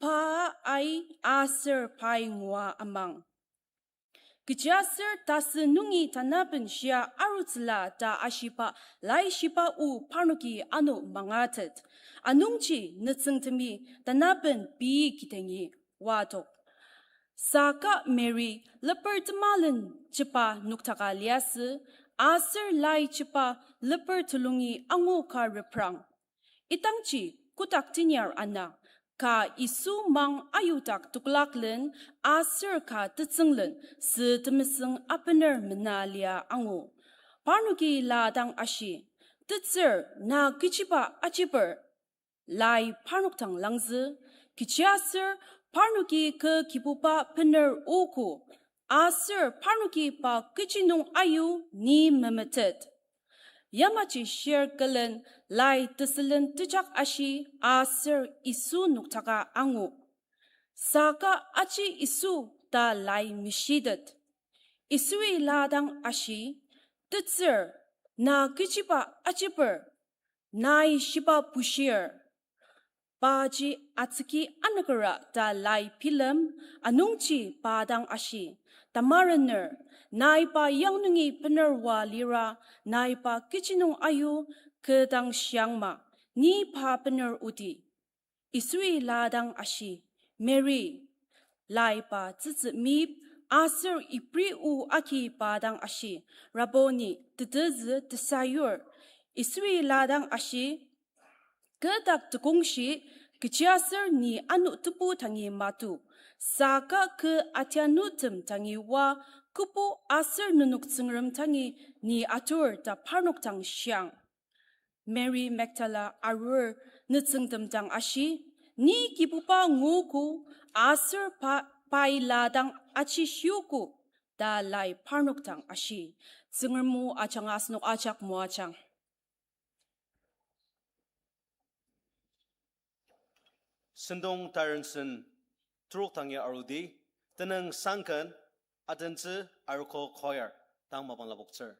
pa ai aser pai ngua amang. Kechiaser tasü nungi tanaben shia arutsüla ta ashiba laishiba o parnoki ano mangatet. Anungji nütsüngtemi tanaben pei kidengi oatok. Saka Mary leper temalen jiba noktaka liasü, aser lai jiba leper tulongi angu ka reprang. Idangji kotak teniar ana, ka Yisu mang ayudak tekolaklen aser ka tetsünglen sü temesüng abener mena lia angu. Parnoki la dang ashi, Tetsür, na kechiba ajiper? Lai parnok dang langzü, kechiaser parnoki kü Kibuba bener ogo, aser parnoki pa kechi nung ayu ni memetet. Yamaji shir külen lai tesülen tejak ashi aser Yisu noktaka angu. Saka aji Yisu ta lai meshitet. Yisui la dang ashi, Tetsür, na kechiba ajiper? Nai shiba bushir? Paji atsüki anükera ta lai bilem, anungji pa dang ashi, Tamarener, nai pa yang nungi bener oa lira, nai pa kechi nung ayu, kü dang shiangma, ni pa bener odi. Yisui la dang ashi, Mary. Lai pa tsütsü mip, aser Ibri o agi pa dang ashi, Rabboni, tetezü tesayur. Yisui la dang ashi, Kü dak tekongshi, kechiaser ni ano tebu dangi matu, saka kü atianutem dangi oa, kübu aser nenok Tsüngrem dangi ni atur ta parnok dang shiang. Mary Magdala arur nütsüngtem dang ashi, Ni Kibuba nguogo, aser pa, pai la dang achishiogo, ta lai parnok dang ashi. Tsüngrem o ajanga asenok ajak moajang. Sentong tarensen trok dangi arudi, tenüng sangken, atentsü arogo choir, tang mapang lapoktsür.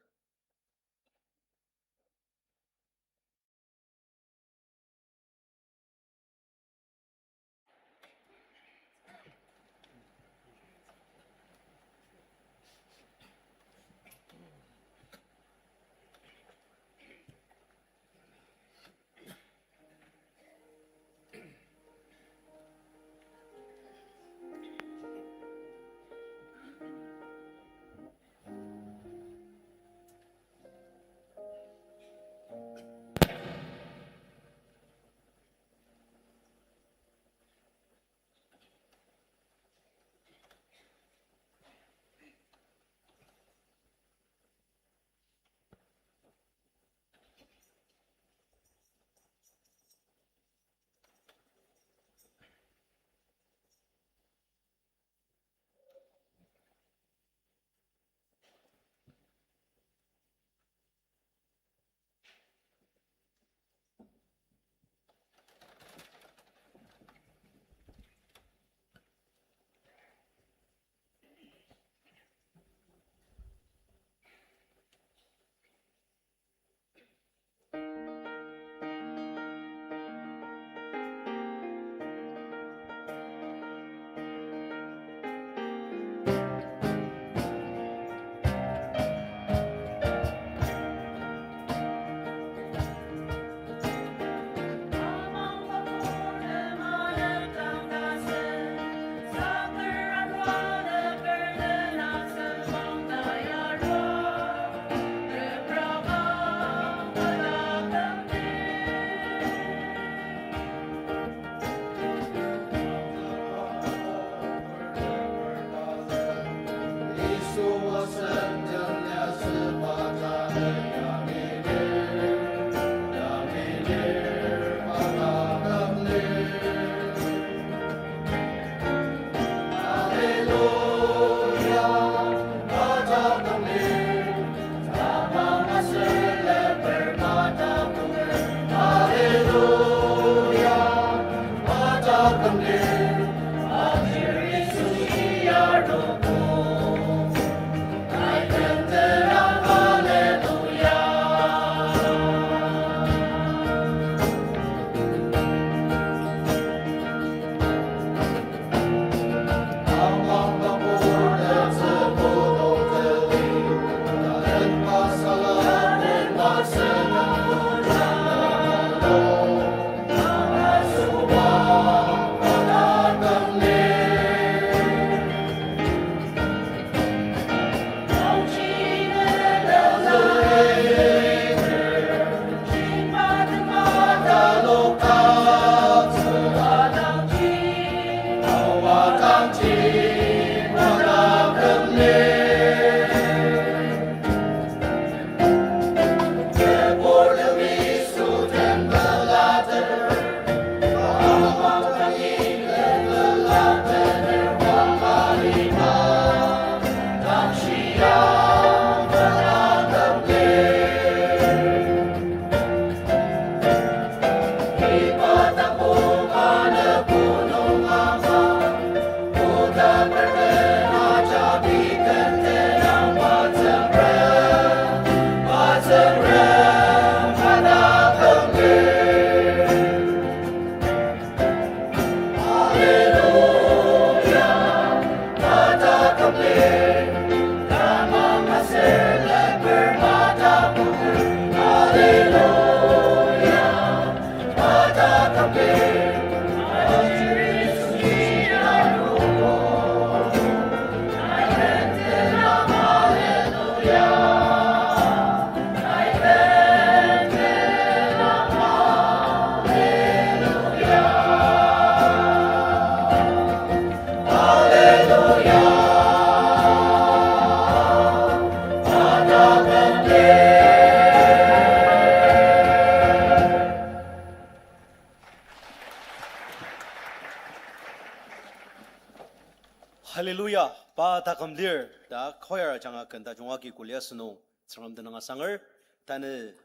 Hallelujah, pa taküm lir, ta choir ajanga ken tajung agi kuli asünung, Tsüngrem tenüng asanger, tanü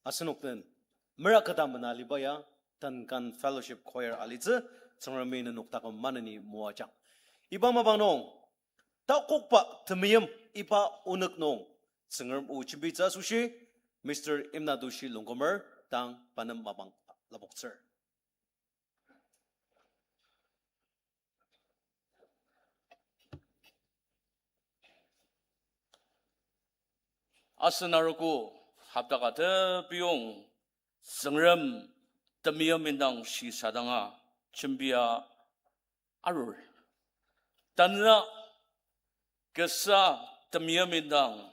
asenok den, mera keta mena aliba ya, Tenkan Fellowship Choir alitsü, Tsüngremi nenok taküm maneni moajang. Iba mapang nung, takokba temeim iba onük nung, Tsüngrem o jembitsü asoshi, Mister Imnatushi Longkumer, tang pa nem mapang lapoktsür. Asen arogo hopta ka tepiyong Tsüngrem temeim indang shisadanga jembia arur. Tanü kasa temeim indang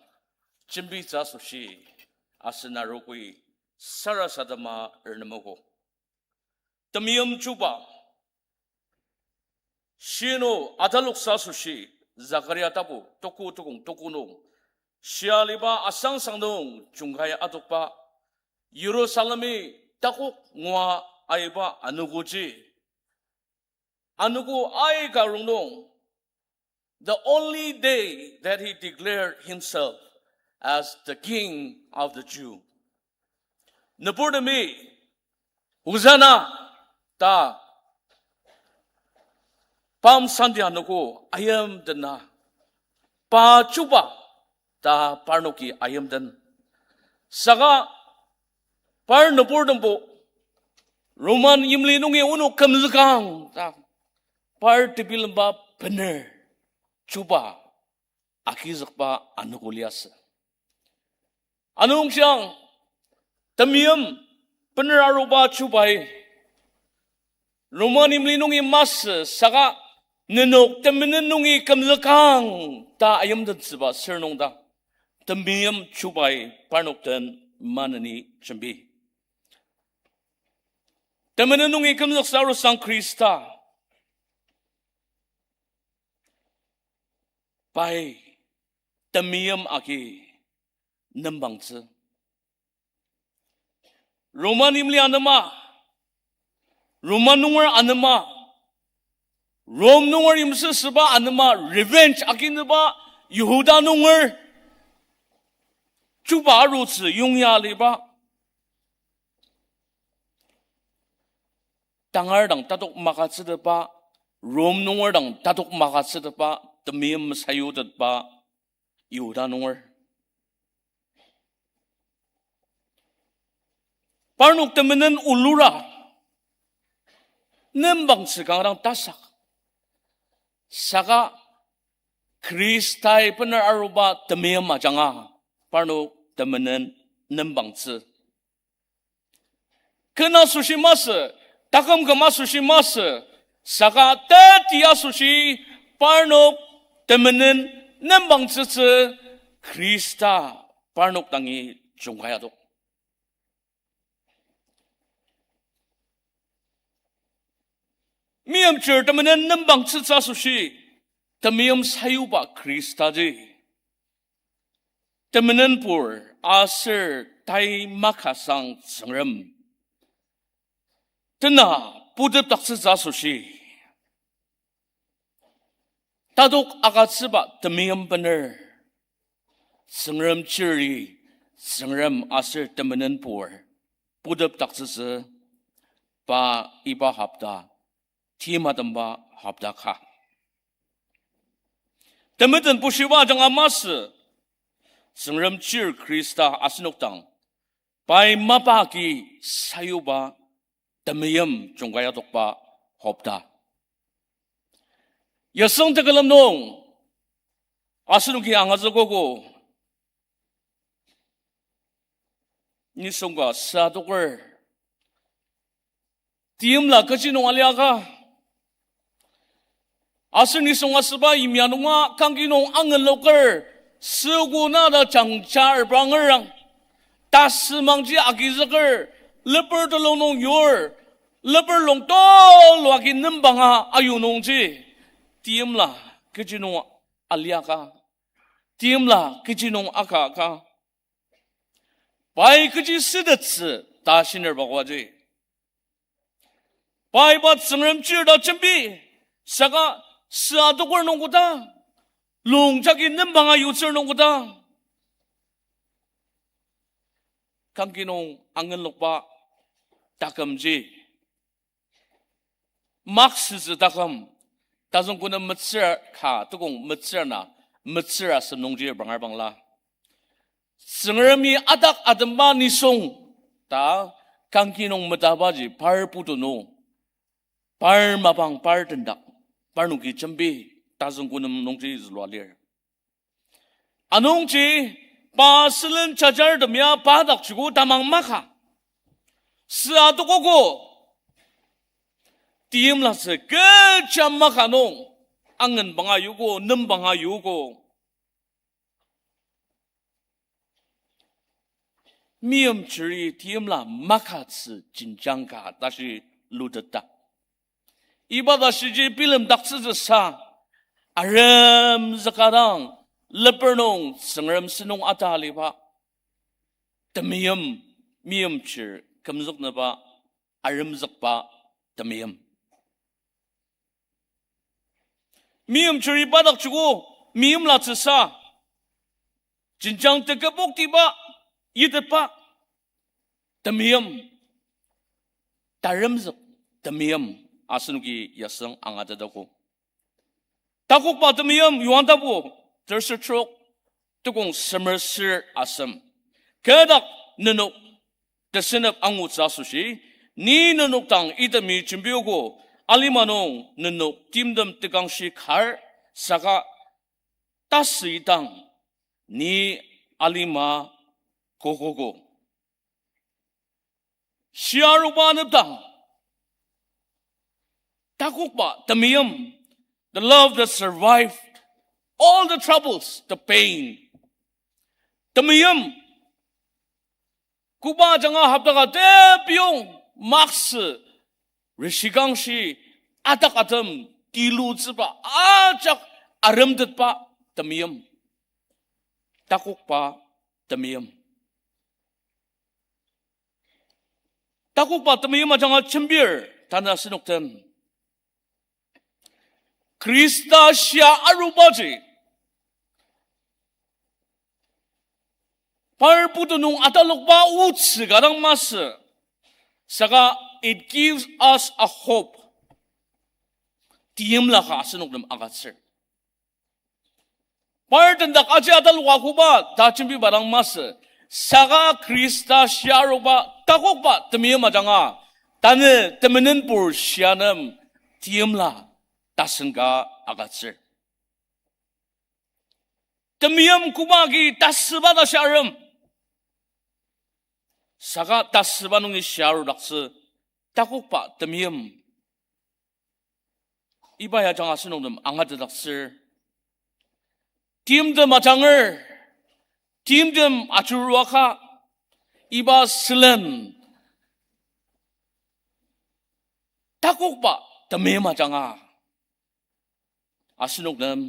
jembitsü asoshi asen arogoi sarasadema ernemoko. Temeim chuba shinu ataloksa asoshi Zakaria tapu tuku tukong tuku nung shia aliba asangsang nung jungkai adokba Yirusalemi takok ngua aiba anogoji anogo aika rongnung, the only day that he declared himself as the King of the Jew. Nüburtemi, Hosanna, ta Palm Sunday anogo ayimdena, pa chuba ta parnoki ayimden. Saka par nüburtembo Roman yimli nungi onok kümzükang ta par tebilemba bener chuba agizükba anogo liasü. Anungji temeim bener aruba chubai Roman yimli nungi masü saka nenok temenen nungi kümzükang ta ayimdentsüba sür nung dang temeim chubai parnok den maneni jembi. Temenen nungi kümzüksa arusang Khrista pai temeim agi nembangtsü. Roman yimli anema, Roman nunger anema, Rome nunger yimsüsüba anema revenge aginüba Yihuda nunger chuba arutsü yongya aliba. Tangar dang tatok magütsütetba, Rome nunger dang tatok magütsütetba, temeim sayutetba Yihuda nunger. Parnok temenen olura nembangtsü kanga dang tasak. Saka Khristai bener aruba temeim ajanga parnok temenen nembangtsü. Ken asoshi masü, taküm küm asoshi masü, saka teti asoshi parnok temenen nembangtsütsü Khrista parnok dangi jungkayadok. Meimchir temenen nembangtsütsü asoshi temeim sayuba Khristaji temenenpur aser tai makasang Tsüngrem tena putepdaktsütsü asoshi tatok agütsüba temeim bener Tsüngrem chiri, Tsüngrem aser temenenpur putepdaktsütsü pa iba hopta, timtemba hopta ka. Temeten bushiba ajanga masü, Tsüngrem chir Khrista asenok dang pai mapa agi sayuba temeim jungkayadokba hopta. Yasüng tekülem nung asenoki angazükogo, nisung ka süa adoker teimla kechi nung aliaka, aser nisung asüba yimya nunga kangki nung angenloker, süogo na ta jangja arba angerang, tasümangji agizüker, leper telung nung yur, leper lung tulu agi nembanga ayu nungji, teimla kechi nung aliaka, teimla kechi nung akaka, pai kechi sütettsü ta shinerba koaji, pai iba Tsüngrem chir ta jembi, saka süa adoker nung koda, lung jagi nembanga yutsür nung koda, kangki nung angenlokba takümji maksütsü taküm, tazüng kona metsür ka, tukong metsür na, metsür asem nungji bangar bangla, Tsüngremi adak atemba nisung ta kangki nung metabaji par putu nung, par mapang par tendak, parnoki jembi, tazüng kona nungji zülua lir. Anungji pa sülen jajartem ya pa dakjiko tamang maka, süa adokogo, teimlatsü kecha maka nung angen banga yuko, nem banga yuko. Meimchiri teimla makatsü jenjang ka tashi luteta. Iba tashiji bilemdaktsütsüsa, aremzüka dang, leper nung Tsüngrem sentong ata aliba temeim, meimchir kümzüknüba, aremzükba temeim. Meimchiri pa dakjiko meimlatsüsa, jenjang teküboktiba yitetba temeim, taremzük temeim asenoki yasüng angatetogo. Takokba temeim Johan tapu terser trok, tukong semer ser asem. Kü dak nenok tesenep angutsü asoshi, ni nenok dang itemi jembiogo, alima nung nenok timtem tekangshi kar, saka tasü idang ni alima kokogo. Shiaruba anepdang, takokba temeim, the love that survived all the troubles, the pain. Temeim, koba ajanga hopta ka tepiyong maksü, rishikangshi, adak atem, tilutsüba, ajak aremtetba temeim. Takokba temeim. Takokba temeim ajanga jembir, tanü asenok den Khrista shia arubaji par putu nung atalokba otsü ka dang masü, saka it gives us a hope. Teimla ka asenok nem agütsür. Par tendak aji ataloka koba ta jembiba dang masü, saka Khrista shia aruba takokba temeim ajanga, tanü temenenpur shia nem teimla tasen ka agütsür. Temeim koba agi tasüba ta shiarem. Saka tasüba nungi shia arudaktsü takokba temeim. Iba ya ajanga asenok nem angatetdaktsür. Timtem ajanger, timtem ajuruaka, iba sülen takokba temeim ajanga asenok nem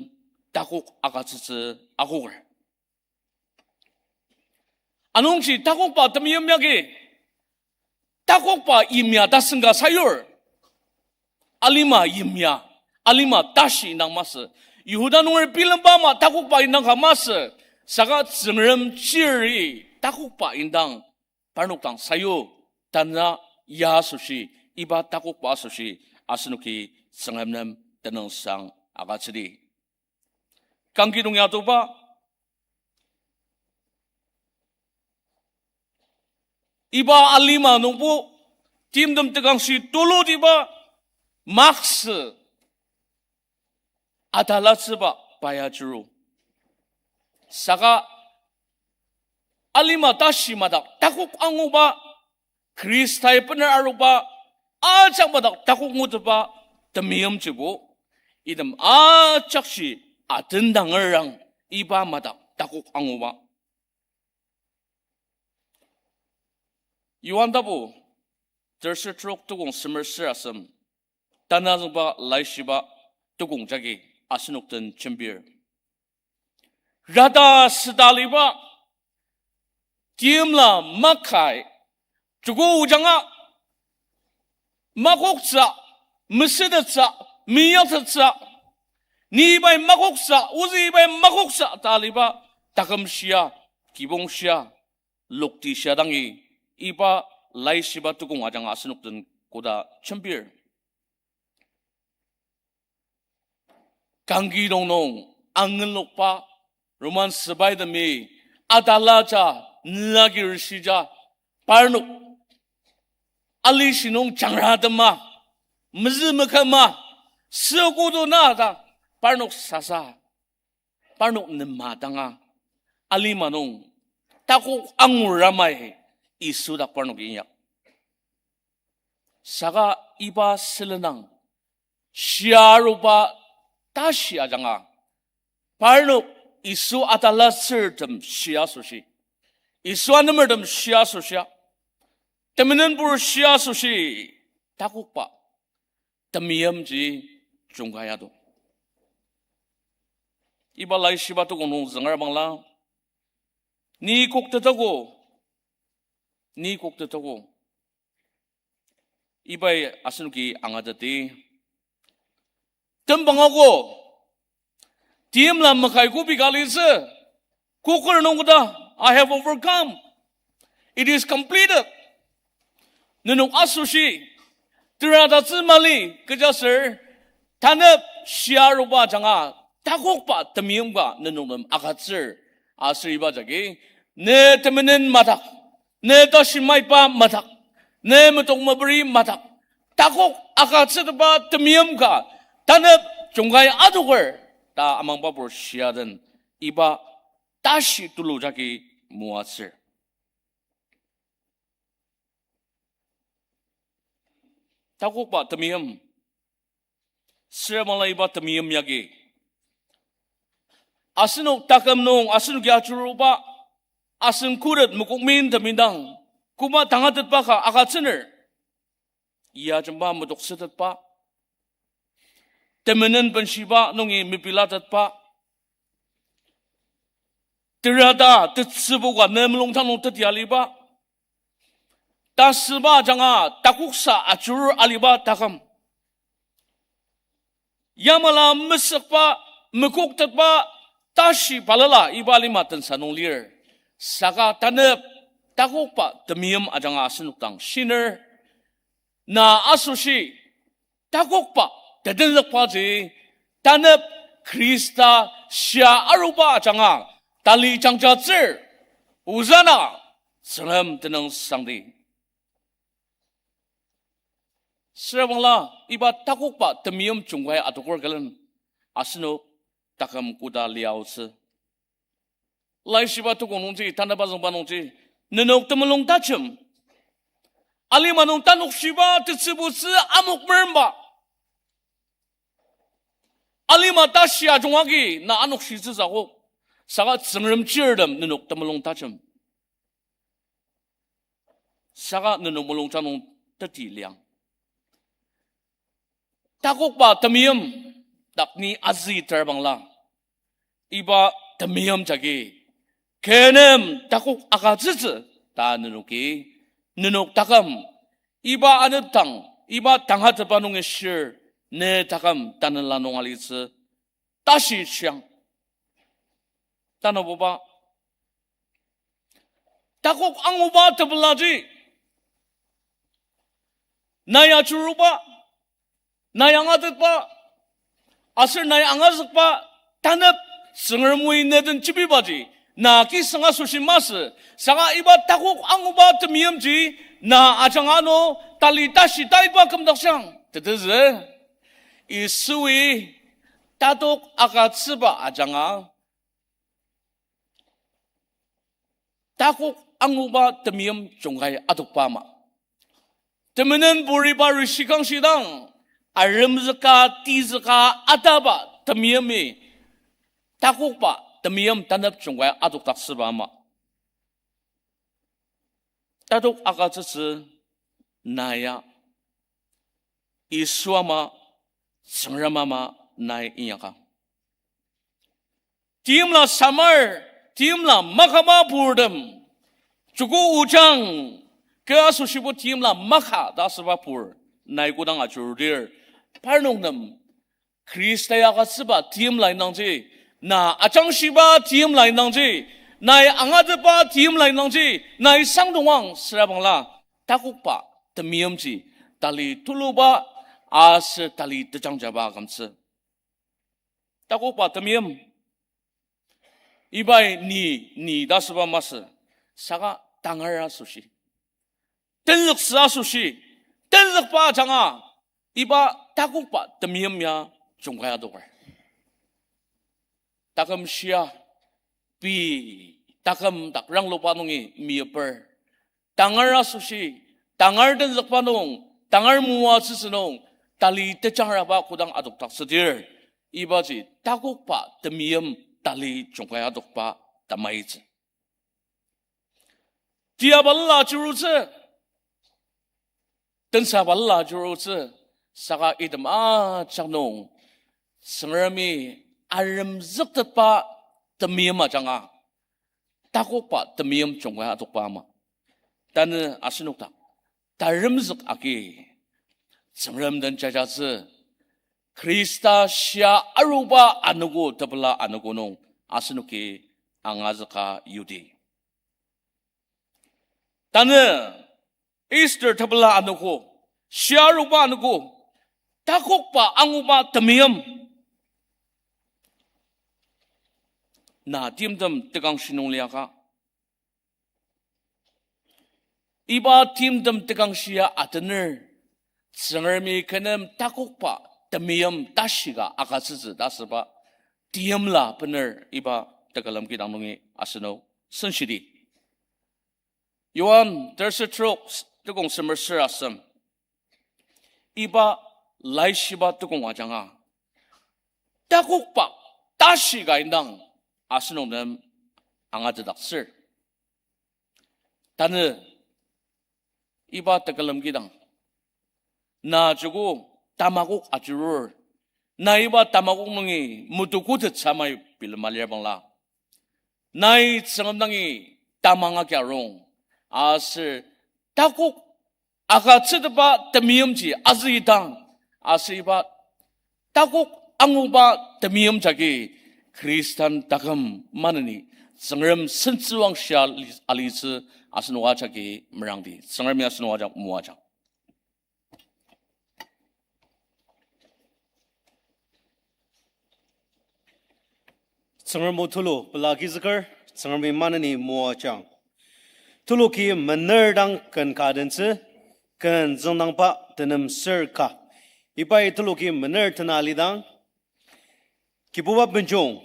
takok agütsütsü akoker. Anungji takokba temeim yagi, takokba yimya tasen ka sayur. Alima yimya, alima tashi indang masü. Yihuda nunger bilemba ama takokba indang ka masü. Saka Tsüngrem chiri takokba indang parnok dang sayu, tanü ya asoshi, iba takokba asoshi, asenoki Tsüngrem nem tenüngsang agütsüdi. Kangki nung ya atoba, iba alima nungbo, timtem tekangshi tulutiba, maksü atalatsüba pa ya ajuru. Saka alima tashi madak takok anguba, Khristai bener aruba, ajak madak takok ngutetba temeimjibo, item ajakji atendangerang iba madak takok anguba. Johan tapu, terser trok tukong semer ser asem, tanü azüngba laishiba tukong jagi asenok den jembir. Rata sütaliba, timla makai, joko ojanga, makoktsü, mesütettsü, meyaktettsü, ni ibai makoktsü, ozü ibai makoktsü ta aliba, taküm shia, kibong shia, lokti shia dangi, iba laishiba tukong ajanga asenok den koda jembir. Kangki dong nung angenlokba Roman sepaitemi atalaja, nüa agi rishija, parnok alishi nung jangratema, mezü mekema, süogo do na ta parnok sasa, parnok nema danga, alima nung takok angur amai Yisu dak parnok inyak. Saka iba sülenang shia aruba tashi ajanga, parnok Yisu atalatsürtem shia asoshi, Yisu anemertem shia asoshia, temenenpur shia asoshi, takokba temeimji jungkai ado. Iba laishiba tukong nung zünger bangla, ni koktetogo, ni koktetogo. Ibai asenoki angateti. Tembangogo, timla makai kobi ka litsü, koker nung koda, I have overcome. It is completed. Nenok asoshi, teratatsü mali, kechiaser, tanep shia aruba ajanga, takokba temeim ka nenok nem agütsür, aser iba jagi, ne temenen madak, ne tashi maiba madak, ne metong meperi madak, takok agütsütetba temeim ka, tanep jungkai adoker, ta amangbapur shia den, iba tashi tulu jagi moatsür. Takokba temeim, süra bangla iba temeim yagi, asenok taküm nung asenoki ajuruba, asen khuret mokokmintemi dang, koba tangatetba ka agütsüner, ya jemba metoktsütetba, temenen benshiba nungi mepilatetba, terata tetsübu ka ne mulung tang nung teti aliba, tasüba ajanga takoksa ajurur aliba taküm, yamala mesükba, mekoktetba, tashi balala iba lima tensa nung lir. Saka tanep takokba temeim ajanga asenok dang shiner, na asoshi takokba tetenzükbaji, tanep Khrista shia aruba ajanga tali jangjatsür. Hosanna, Tsüngrem tenüng sangdi. Süra bangla iba takokba temeim jungkai adoker külen asenok taküm koda liaotsü. Laishiba tukong nungji, tanaba züngba nungji, nenok temulung tajem. Alima nung tanokshiba tetsübutsü amok meremba. Alima tashi ajungagi na anokshitsü akok. Saka Tsüngrem chirtem nenok temulung tajem. Saka nenok mulungjang nung teti liang. Takokba temeim dak ni azüter bangla, iba temeim jagi kü nem takok agütsütsü ta nenoki, nenok taküm, iba anepdang, iba tangatetba nungi shir, ne taküm tanela nung alitsü, tashi shiang. Tanabuba, takok anguba tepelaji, nai ajuruba, nai angatetba, aser nai angazükba tanep Tsüngrem oi ne den jibibaji, na kisüng asoshi masü, saka iba takok anguba temeimji na ajanga ano tali tashi taiba kümdaktsüang. Tetezü, Yisui tatok agütsüba ajanga takok anguba temeim jungkai adokba ama. Temenenburiba rishikangshidang, aremzüka, tizüka, ataba temeimi, takokba temeim tanep jungkai adokdaktsüba ama. Tatok agütsütsü na ya Yisu ama, Tsüngrem ama nai inyaka. Timla samar, timla makaba purtem, joko ojang, kü asoshibo timla maka ta asüba pur, nai kodang ajurudir, parnok nem Khrista ya agütsüba timla indangji, na ajangshiba timla indangji, nai angatetba timla indangji, nai sangdongang süra bangla, takokba temeimji tali tuluba aser tali tejangjaba akümtsü. Takokba temeim, ibai ni, ni ta asüba masü, saka tangar asoshi, tenzüktsü asoshi, tenzükba ajanga, iba takokba temeim ya jungkai adoker. Taküm shia, pei, taküm dak rangloba nungi meyiper, tangar asoshi, tangar tenzükba nung, tangar moatsütsü nung, tali tejangraba kodang adokdaktsüdir, ibaji takokba temeim tali jungkai adokba tamaitsü. Tia balala ajurutsü, tensa balala ajurutsü, saka item ajak nung Tsüngremi aremzüktetba temeim ajanga takokba temeim jungkai adokba ama. Tanü asenok dak taremzük agi Tsüngrem den jajatsü, Khrista shia aruba anogo tepela anogo nung asenoki angazüka yudi. Tanü Easter tepela anogo, shia aruba anogo, takokba anguba temeim. Na timtem tekangshi nung liaka, iba timtem tekangshia atener, Tsüngremi kü nem takokba temeim tashika agütsütsü ta asüba timla bener iba tekülem kidang nungi asenok senshidi. Johan terser trok, tekong semer ser asem. Iba laishiba tekong ajanga takokba tashika indang asenok nem angatetdaktsür. Tanü iba tekülem kidang, na joko tamakok ajurur, na iba tamakok nungi mutukutetsamai bilema lir bangla, nai Tsüngrem dangi tamang agi arung, aser takok agütsütetba temeimji azüidang, aser iba takok anguba temeim jagi Khristan taküm maneni Tsüngrem sentsüwangshia ali-, alitsü asenok ajaki merangdi. Tsüngremi asenok ajak moajang. Tsüngrem o tulu pelagizüker, Tsüngremi maneni moajang. Tuluki mener dang ken ka dentsü, ken züngdangba tenem ser ka. Ibai tuluki mener tena alidang, Kibuba benjong,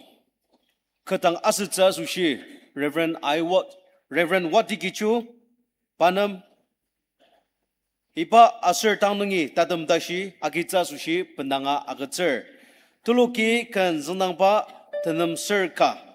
kü dang asütsü asoshi, Reverend Iwa-, Reverend Wati Kichu, pa nem iba aser tang nungi tatem tashi agitsü asoshi bendanga agütsür. Tuluki ken züngdangba tenem ser ka.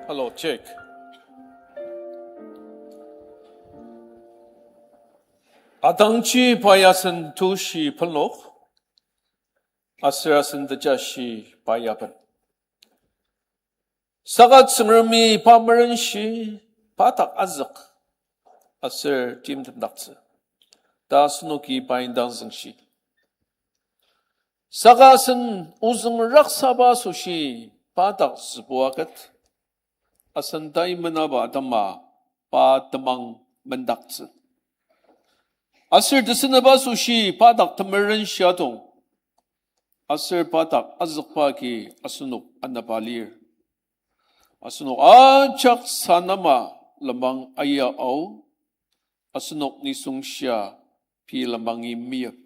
Hello, check. Atangji pa ya asen tushi penlok, aser asen tejashi pa ya ben. Saka Tsüngremi pa merenshi, pa dak azük, aser timtemdaktsü ta asenoki pa indang züngshi. Saka asen ozüng raksaba asoshi pa dak zübuaket, asen tai menaba atema pa temang mendaktsü. Aser tesüneba asoshi pa dak temerenshi atong, aser pa dak azükba agi asenok anaba lir. Asenok ajak sanama lenmang aya ao, asenok nisung shia pei lenmangi meyip.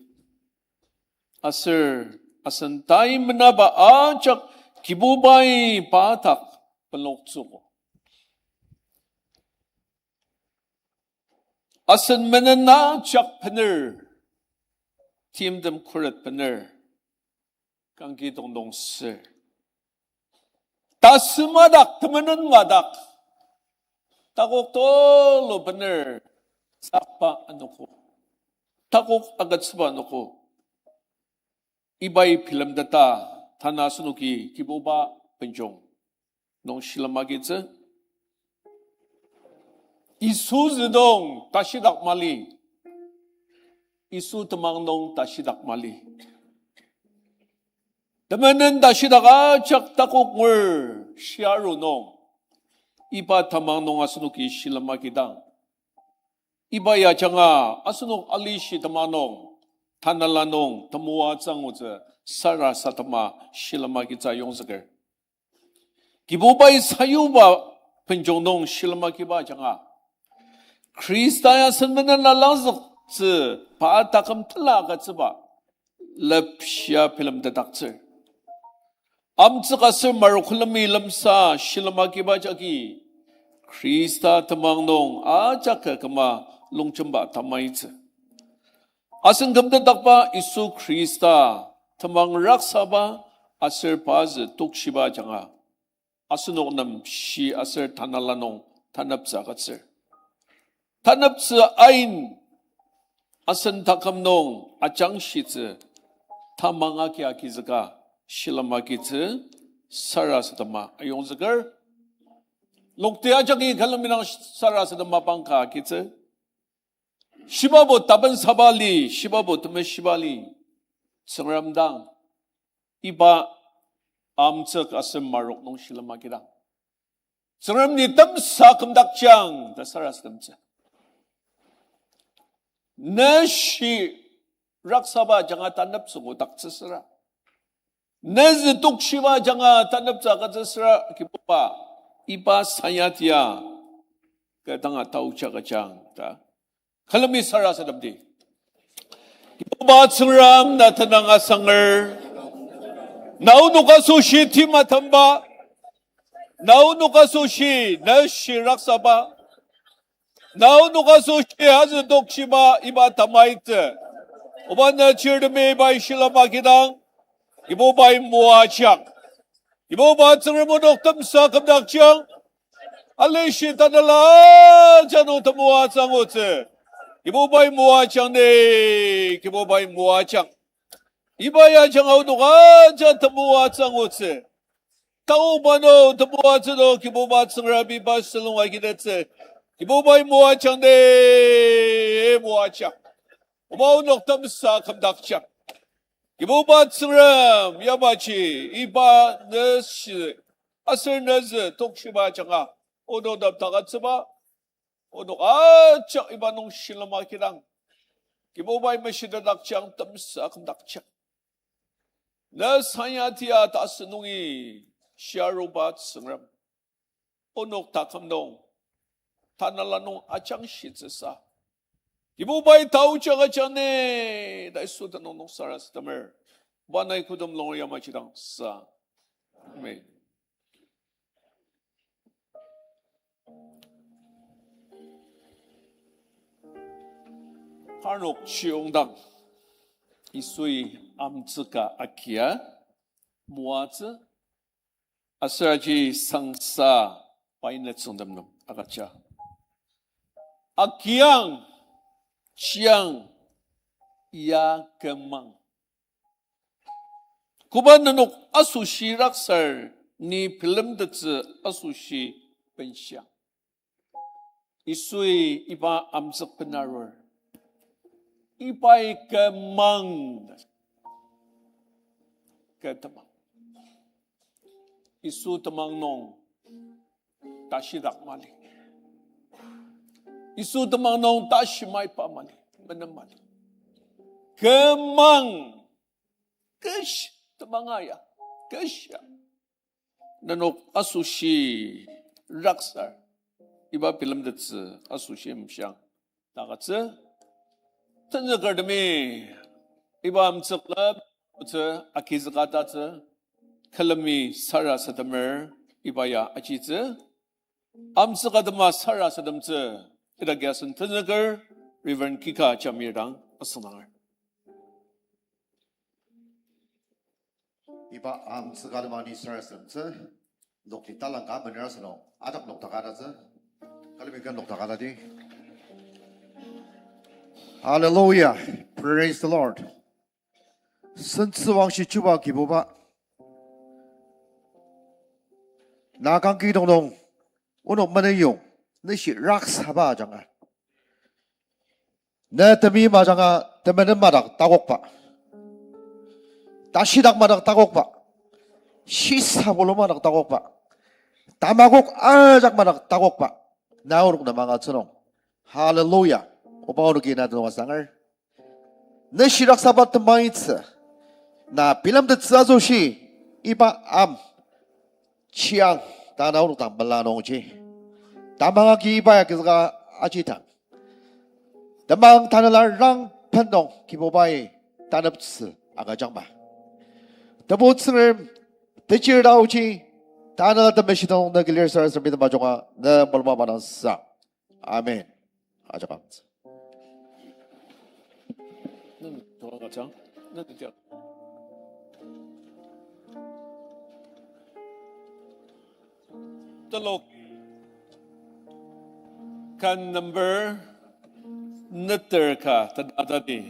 Aser asen tai menaba ajak Kibubai pa dak penloktsüogo. Asen menen ajak bener, timtem khuret bener, kangki tongtong ser. Tasüma dak, temenen madak, takok tulu bener tsükba anogo, takok agütsüba anogo, ibai bilemteta, tanü asenoki Kibuba benjong nung shilem agitsü. Yisu züdong tashidak mali. Yisu temang nung tashidak mali. Temenen tashidak ajak takok ngur shiaru nung, iba temang nung asenoki shilem agidang, iba ya ajanga asenok alishi temang nung, tanela nung temoatsü angutsü sarasadema shilem agitsü ayongzüker. Kibubai sayuba benjong nung shilem agiba ajanga, Khrista ya sen menen alangzüktsü pa taküm tela agütsüba lepshia bilemtetdaktsür. Amtsük aser marok külemi lemsa shilem agiba jagi, Khrista temang nung ajak küma longjemba tamaitsü. Asen kümtetdakba Yisu Khrista temang raksaba aser pazü tokshiba ajanga, asenok nem shi aser tanela nung taneptsü agütsür. Taneptsü ain asen taküm nung ajangshitsü tamang agi agizüka shilem agitsü sarasadema ayongzüker. Lokti ajaki külemi dang sarasadema pangka agitsü. Shibabo tapensaba li, shibabo temeshiba li, Tsüngrem dang iba amtsük aser marok nung shilem agidang, Tsüngrem ni temsa kümdaktsüang ta sarasademtsü. Ne shi raksaba ajanga taneptsü ngudaktsüsüra, ne zü tokshiba ajanga taneptsü agütsüsüra Kibuba, iba sayatia kü danga taochi agüjang ta külemi sarasademdi. Kibuba Tsüngrem, na tenüng asanger, na onok asoshi timtemba, na onok asoshi ne shi raksaba, na onok asoshi azü tokshiba iba tamaitsü. Oba, ne chirtemi ibai shilem agidang, Kibubai moajang. Kibuba Tsüngrem, onok temsa kümdaktsüang. Alishi tanela ajak nung temoatsü angutsü Kibubai moajang ni, Kibubai moajang. Iba ya ajanga onok ajak temoatsü angutsü. Taoba nung temoatsü nung Kibuba Tsüngrem, iba sülen agidaktsü Kibubai moajang ni, moajang. Oba, onok temsa kümdaktsüang. Kibuba Tsüngrem, yamaji iba ne shi aser ne zü tokshiba ajanga onok nem takütsüba, onok ajak iba nung shilem agidang, Kibubai meshitetdaktsüang, temsa kümdaktsüang. Ne sayatia ta asü nungi shiaruba Tsüngrem, onok taküm nung, tanela nung ajangshitsüsa Kibubai taochi agüjang ni ta Yisu tenüng nung sarasademer. Oba, nai kodem longer yamaji dang sa. Amen. Parnok chiyongdang Yisui amtsüka agia moatsü, aser aji sangsa pai nütsüngtem nung agüja. Agiang, chiang, ya kümang. Koba nenok asoshi raksar, ni bilemtettsü asoshi benshiang. Yisui iba amtsük benarur. Ibai kümang. Kü temang. Yisu temang nung tashidak mali. Yisu temang nung tashi maiba mali, menem mali. Kümang, kesh, temang aya, kesh ya. Nenok asoshi raksar, iba bilemtettsü asoshi mshiang. Takütsü, tenzükertemi iba amtsük leptsü agizükatatsü, külemi sarasademer iba ya ajitsü, amtsük atema sarasademtsü, ita kiasen tenzüker, Reverend Kika Jamir dang asüngdanger. Iba amtsük atema ni sarasademtsü, lokti talangka mener asünung, ajak nokdaka tatsü. Talemi ken nokdaka tadi. Hallelujah. Praise the Lord. Sentsüwangshi chuba Kibuba, na kangkidong nung onok meneyong, ne shi raksaba ajanga, ne temi majanga temenen madak takokba, tashidak madak takokba, shisa bulu madak takokba, tamakok ajak madak takokba, na onok nem angatsü nung. Hallelujah. Oba onoki na tenüng asanger. Ne shiraksaba temaitsü, na bilemtettsü asoshi, iba am chiang, ta na onok dang mela nungji, tamang agi iba ya kizüka ajidang, temang tanela rang pen nung Kibubai taneptsü agüjangma. Tebu Tsüngrem, techir taoji, Tanela Temeshi nung ne kilir sarasademi temajunga ne mulungba madang sang. Amen. Ajak amtsü. Telok. Ken number neter ka tenatadi.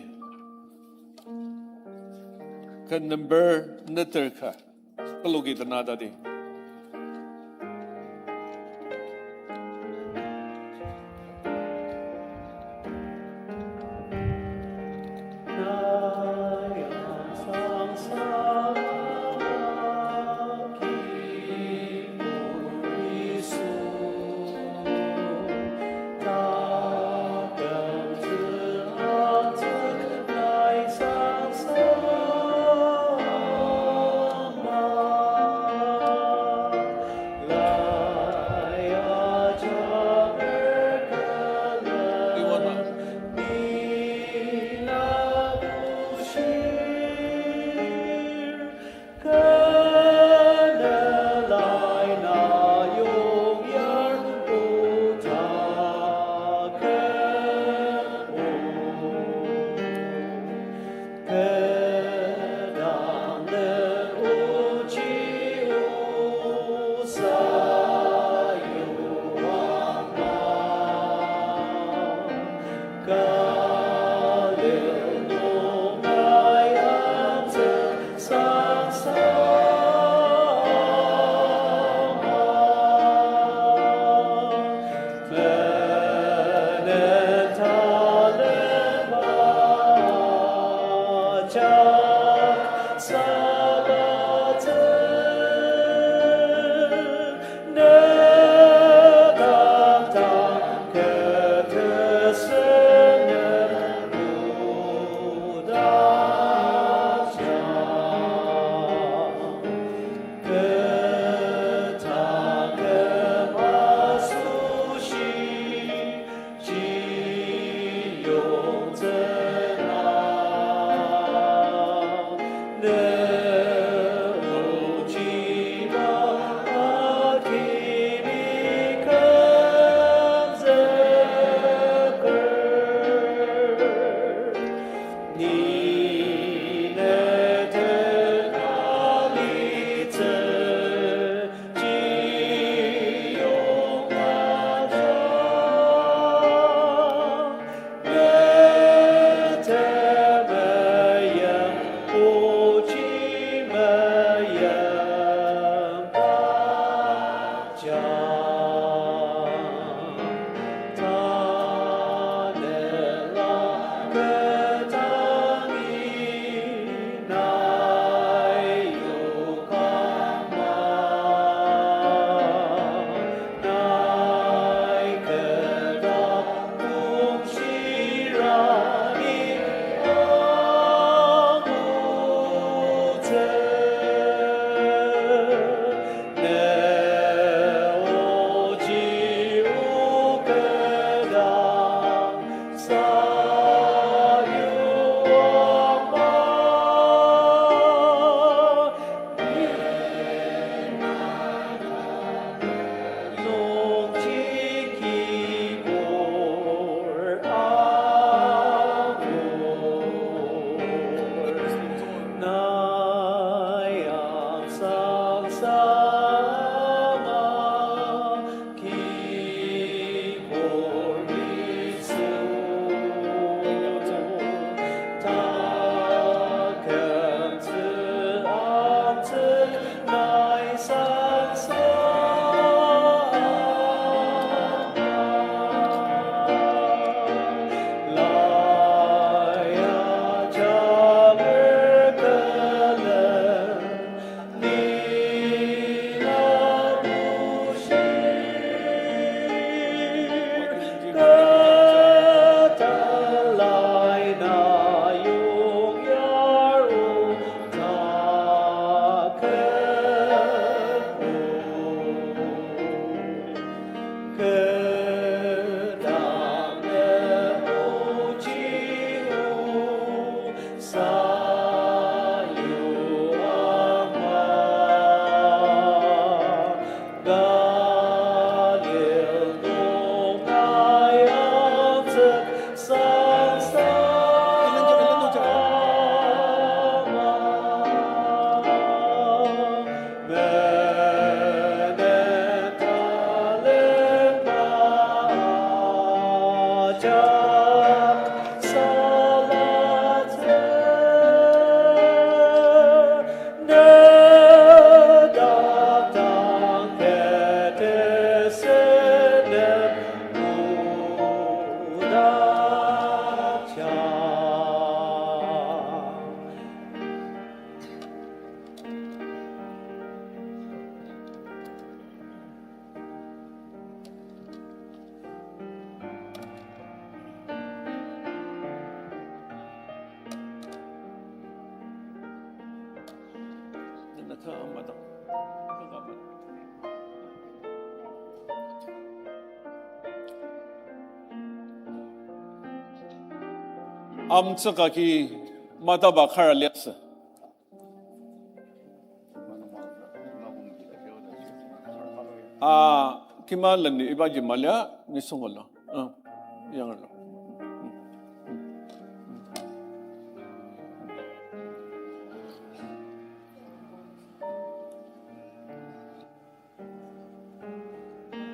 Ken number neter ka. Teloki tenatadi. Amtsük agi mataba kara liasü. Ah, kima leni ibaji malia nisung olo. Ah, yang olo.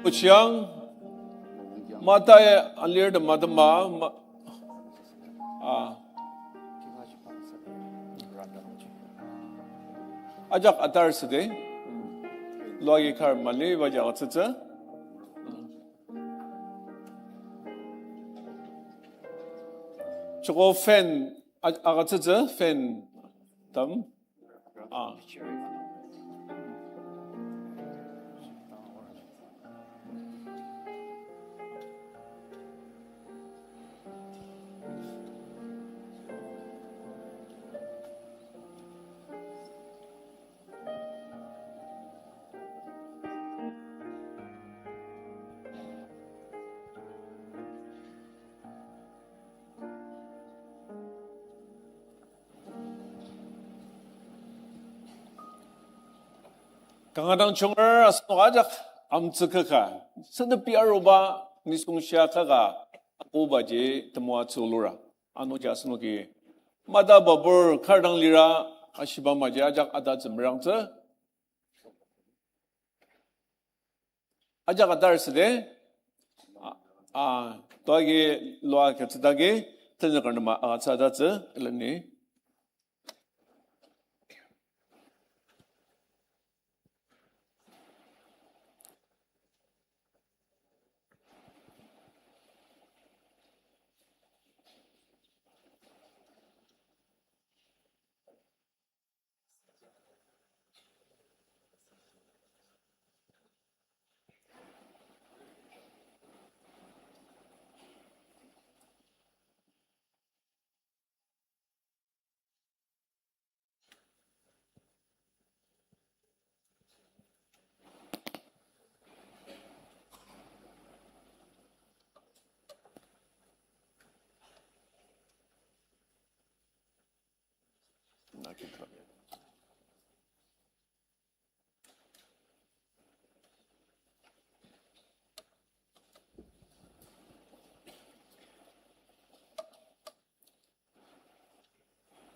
Ochiang, matai alir de madema, ma-, ah. Ajak atar sede. Luagi kar mali, ibaji agütsütsü. Joko fan, a-, agütsütsü, fan tam. Ah. Kanga dang junger asenok ajak amtsükaka, senepi aruba nisung shia kaka akobaji temoatsü lura. Ano ja asenoki mata babur kar dang lira ashiba maji ajak ata tsümrangtsü. Ajak atar sede. Ah, ah, tuagi lua ketsütagi, tenükarnema atsü atattsü, ileni.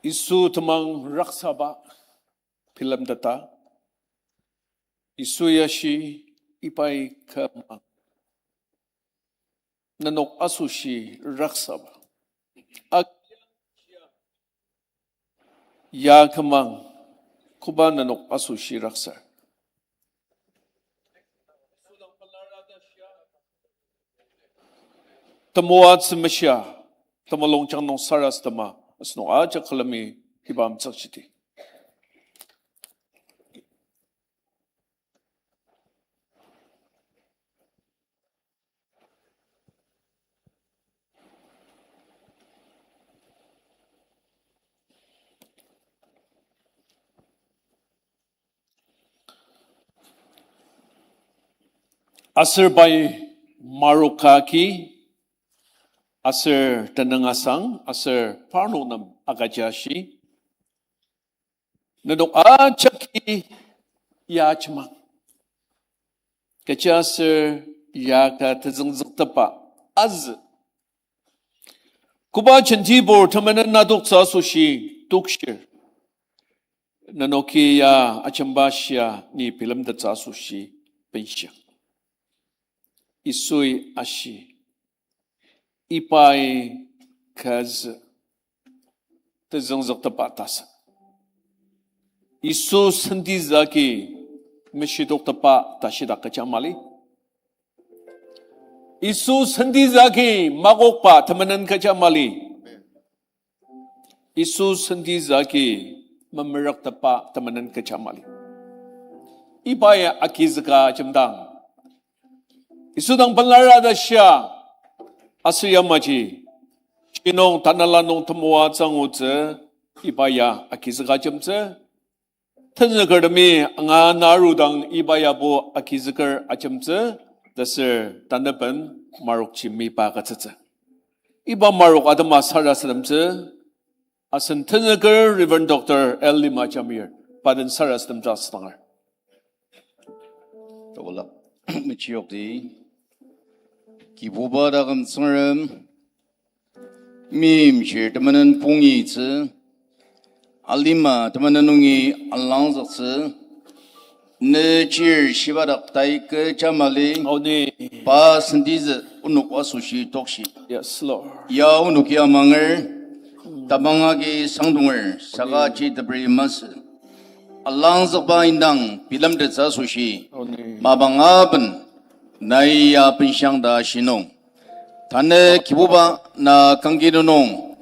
Yisu temang raksaba bilemteta, Yisu yashi ibai kümang. Nenok asoshi raksaba. Ak-, ya kümang, koba nenok asoshi raksar. Temoatsü meshia, temulung jangnung sarasadema, asenok ajak külemi hiba amtsükshidi. Aser pai maruka ki, aser tenüng asang, aser parnok nem agüja shi, nenok ajaki ya ajemang. Kechiaser ya ka tezüngzüktepba azü. Koba jentibur temenen adoktsü asoshi tokshir, nenoki ya ajemba shia ni bilemtettsü asoshi benshia. Yisui ashi, Ibai kazü tezüngzüktepba tasü. Yisu sentizü agi meshitoktepba tashidak kecha mali. Yisu sentizü agi makokba temenen kecha mali. Yisu sentizü agi memerüktepba temenen kecha mali. Iba ya agizüka ajemdang, Yisu dang pelar ta shia, aser yamaji, shinung tanela nung temoatsü angutsü, iba ya agizüka ajemtsü. Tenzükertemi anga narudang iba yabo agizüker ajemtsü, taser tanaben marokji mipa agütsütsü. Iba marok atema sarasademtsü, asen tenzüker Reverend Doctor L Lima Jamir, pa den sarasademtsü asüdanger. Tawala, mechiyokdi. Kibuba taküm Tsüngrem, meimchir temenen pungitsü, alima temenen nungi alangzüktsü, ne chir shibadak tai kecha mali, Amen. Pa sentizü onok asoshi tokshi. Yes, Lord. Ya onoki amanger, tamang agi sangdonger, saka ji teperi masü. Alangzükba indang bilemtettsü asoshi, Amen. Mapang aben, nai ya benshang ta shinung. Tanü Kibuba na kangki nunung,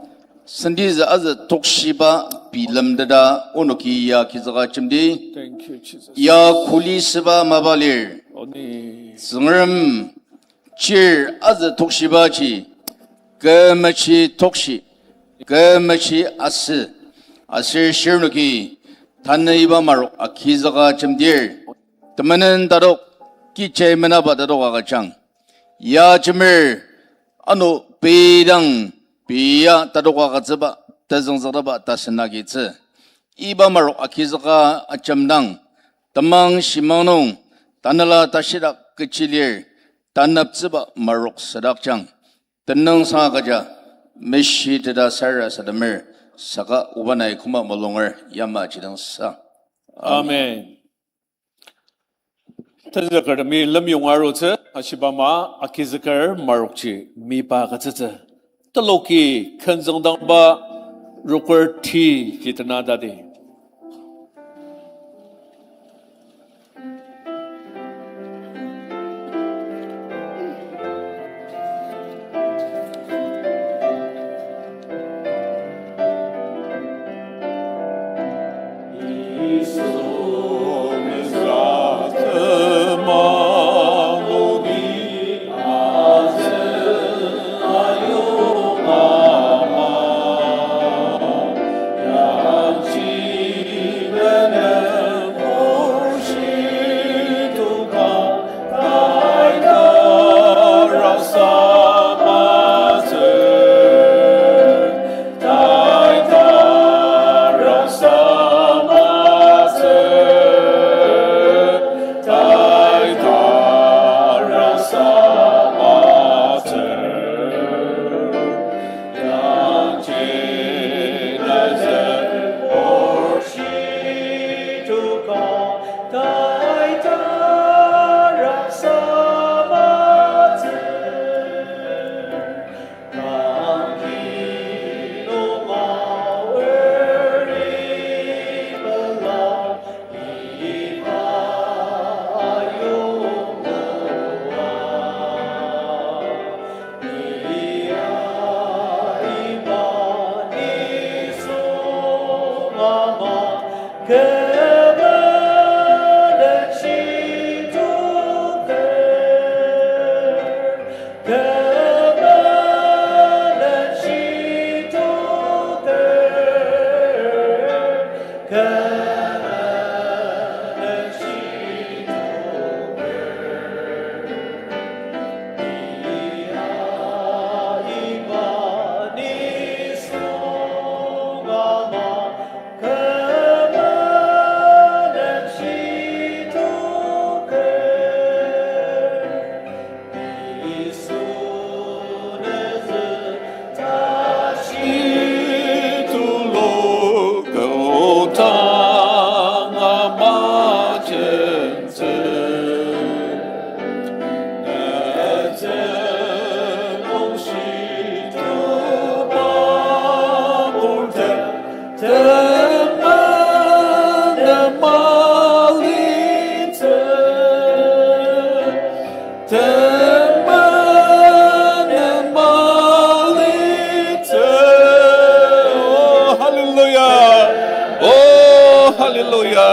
sentizü azü tokshiba bilemteta onoki ya agizüka jemdi. Thank you, Jesus. Ya kuli süba mapa lir. Amen. Tsüngrem chir azü tokshibaji, kü mechi tokshi, kü mechi asü, aser shirnoki, tanü iba marok agizüka jemdir. Temenen tadok, kichai menaba tadok agüjang. Ya jemer, ano pei dang, pei ya tadok agütsüba, tezüngzüktepba tasen agitsü. Iba marok agizüka ajemdang, temang shimang nung, tanela tashidak kechi lir, taneptsüba marok sadakjang. Tenüngsang agüja, meshiteta sarasademer, saka oba nai koma mulunger, yamaji dang sa. Amen. Tenzükertemi lemyong arutsü, ashiba ama agizüker marokji mipa agütsütsü. Teloki kenzüngdangba roker ti ji tena tadi. Hallelujah.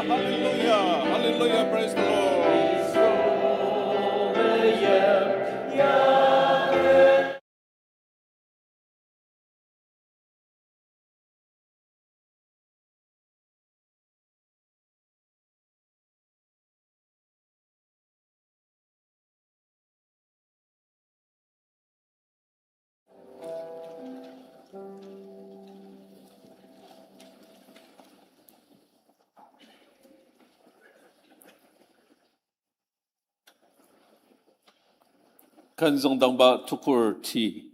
Hallelujah, hallelujah, praise the Lord. Künzüngdangba tukur ti.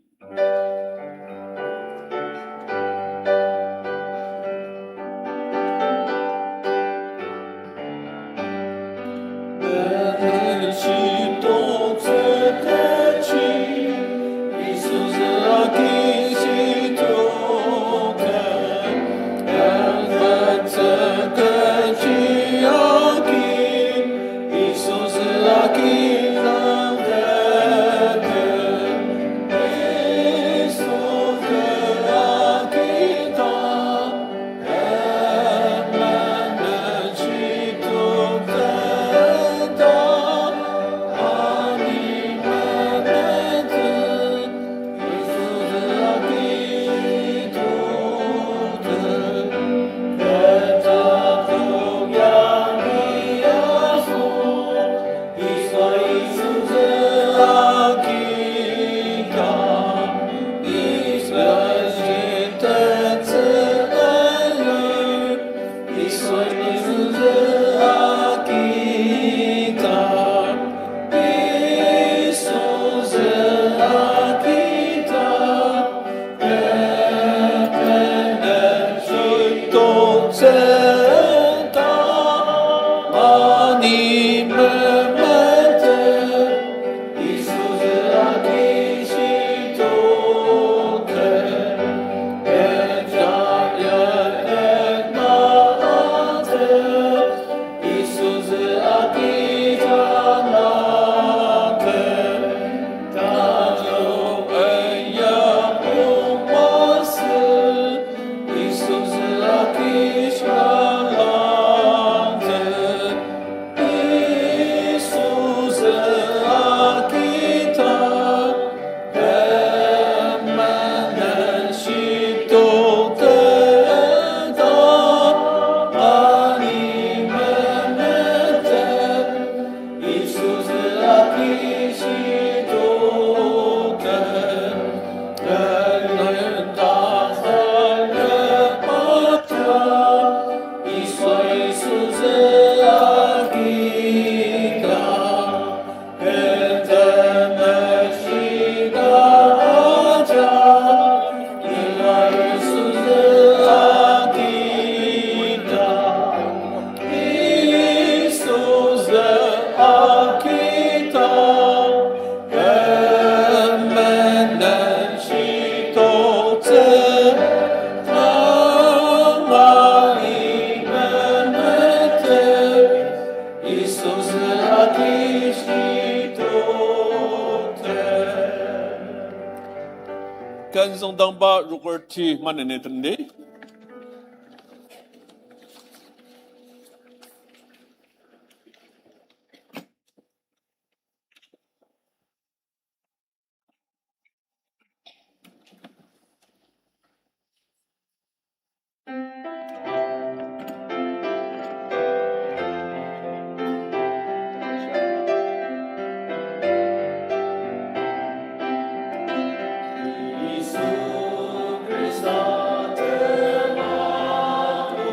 Künzüngdangba rukur ti maneni tendi.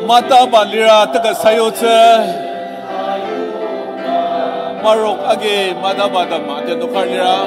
Mataba lira teka sayutsü. Marok agi mataba dama tenokar lira.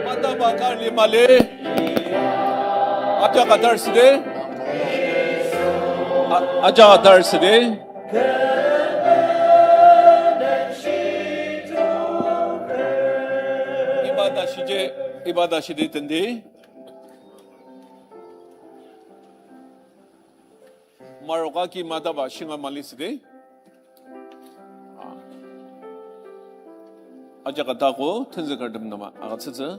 Mataba kar li mali. Ajak atar sidi. A-, ajak atar sidi. Iba ta shiji, iba ta shidi tendi. Marok agi mataba shinga mali sidi. Ah. Ajak atako tenzükertem nama agütsütsü.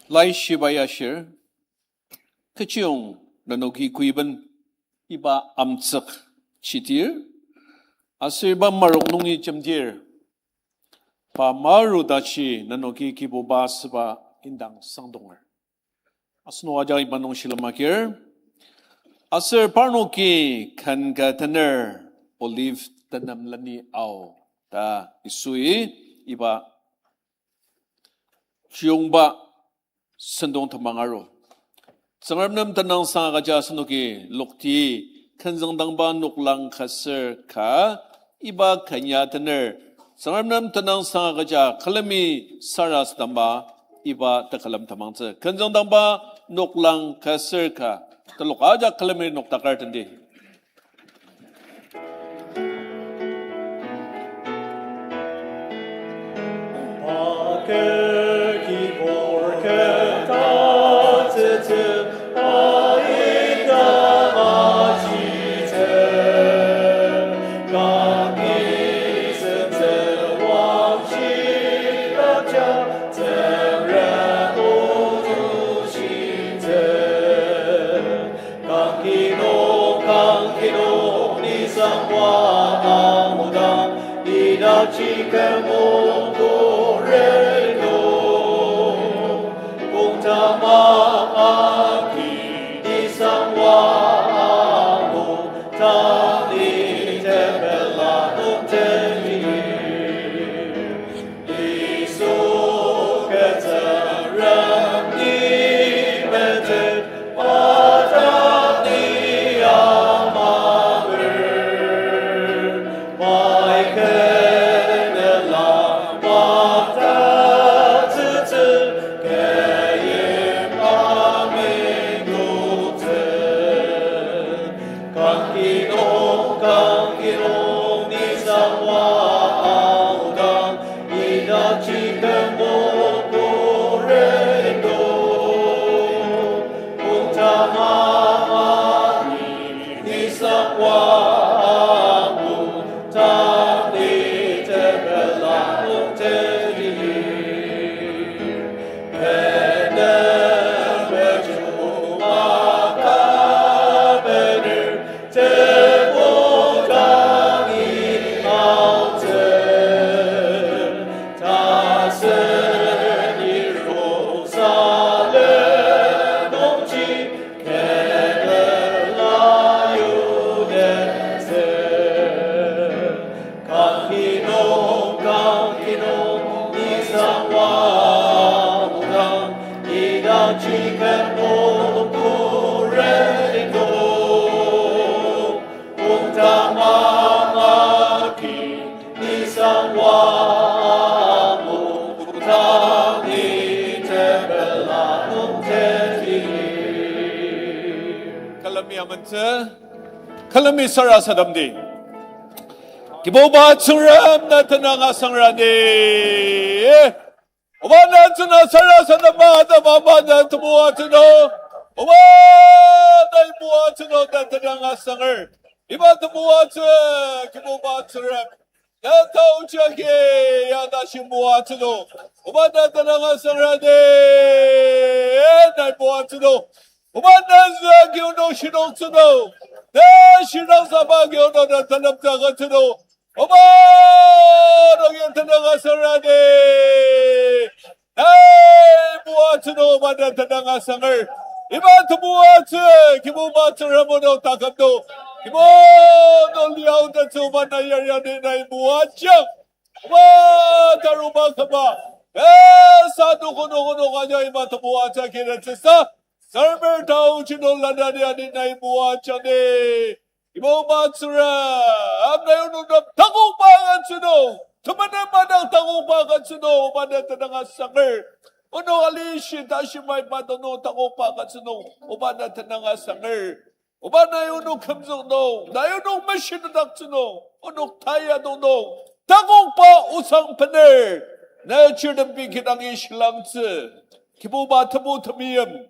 Laishiba ya shir, kechiyong nenoki kuiben iba amtsük shitir, aser iba marok nungi jemdir, pa maru tashi nenoki Kibuba asüba indang sangdonger. Asenok ajak iba nung shilem agir. Aser parnoki ken ka tener olive tenem leni ao ta Yisui iba chiyongba sentong temang aru. Tsüngrem nem tenüngsang agüja asenoki lokti, kenzüngdangba noklang ka ser ka, iba kenya tener. Tsüngrem nem tenüngsang agüja külemi sarasadangba iba tekülem temangtsü. Kenzüngdangba noklang ka ser ka, telok ajak külemi noktakar tendi. Külemi amentsü, külemi sarasademdi. Kibuba Tsüngrem, na tenüng asangradi. Oba, na tsüna sarasadema atema, oba, na temoatsü nung. Oba, na imoatsü nung, na tenüng asanger. Iba temoatsü, Kibuba Tsüngrem, na taochi agi ya na shimoatsü nung. Oba, na tenüng asangradi, na imoatsü nung. Oba, na zü agi onok shidoktsü nung. Na shidang saba agi onok na tanep takotsü nung. Oba, nung ya tenüng asangradi. Na imoatsü nung, oba, na tenüng asanger. Iba temoatsü, Kibuba Tsüngrem, onok taküm nung. Kibu, nung liaotettsü, oba, na yariani na imoajang. Oba, taruba küma, esa noko noko noko aja iba temoatsü kirettsüsa, Saramer taochi nung lanani ani na imoajangdi. Kibuba Tsüngrem, na onok nem takokba agütsü nung, temenen madang takokba agütsü nung, oba, na tenüng asanger. Onok alishi tashi maiba dang nung takokba agütsü nung, oba, na tenüng asanger. Oba, nai onok kümzük nung, nai onok meshitetdaktsü nung, onok taya dong nung, takokba osang bener, na chirtem pei kidangi shilangtsü, Kibuba Tebu temeim,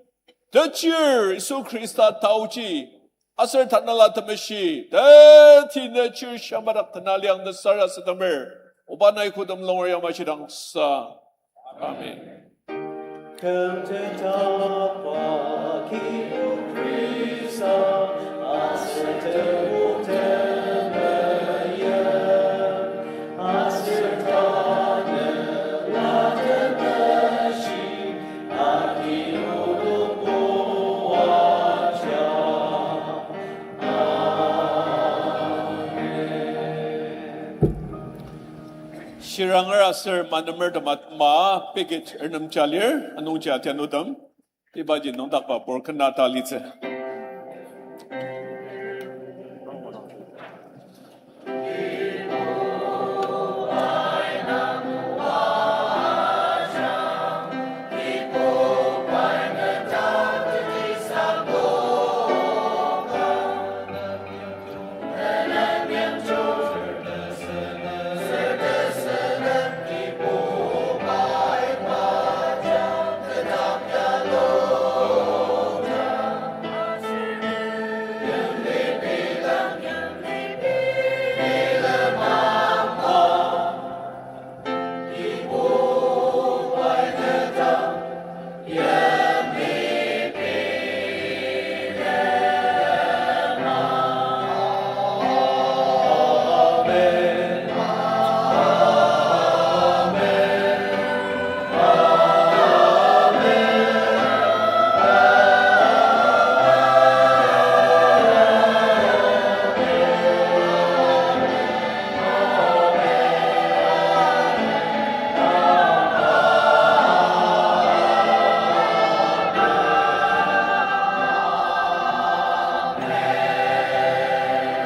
Techir Yisu Khrista taochi, aser Tanela Temeshi, teti nechir shamadak tena liang ta sarasademer, oba, nai kodem longer yamai shidangsa. Amen. Kümtetba Kibu Khrista, aser Tebu temeim, aser Tanela Temeshi, agi onok moajang. Amen. Shiranger aser manemer tematema package ernemja lir, anungji atianutem, ibaji nüngdakba pur kena ta litsü.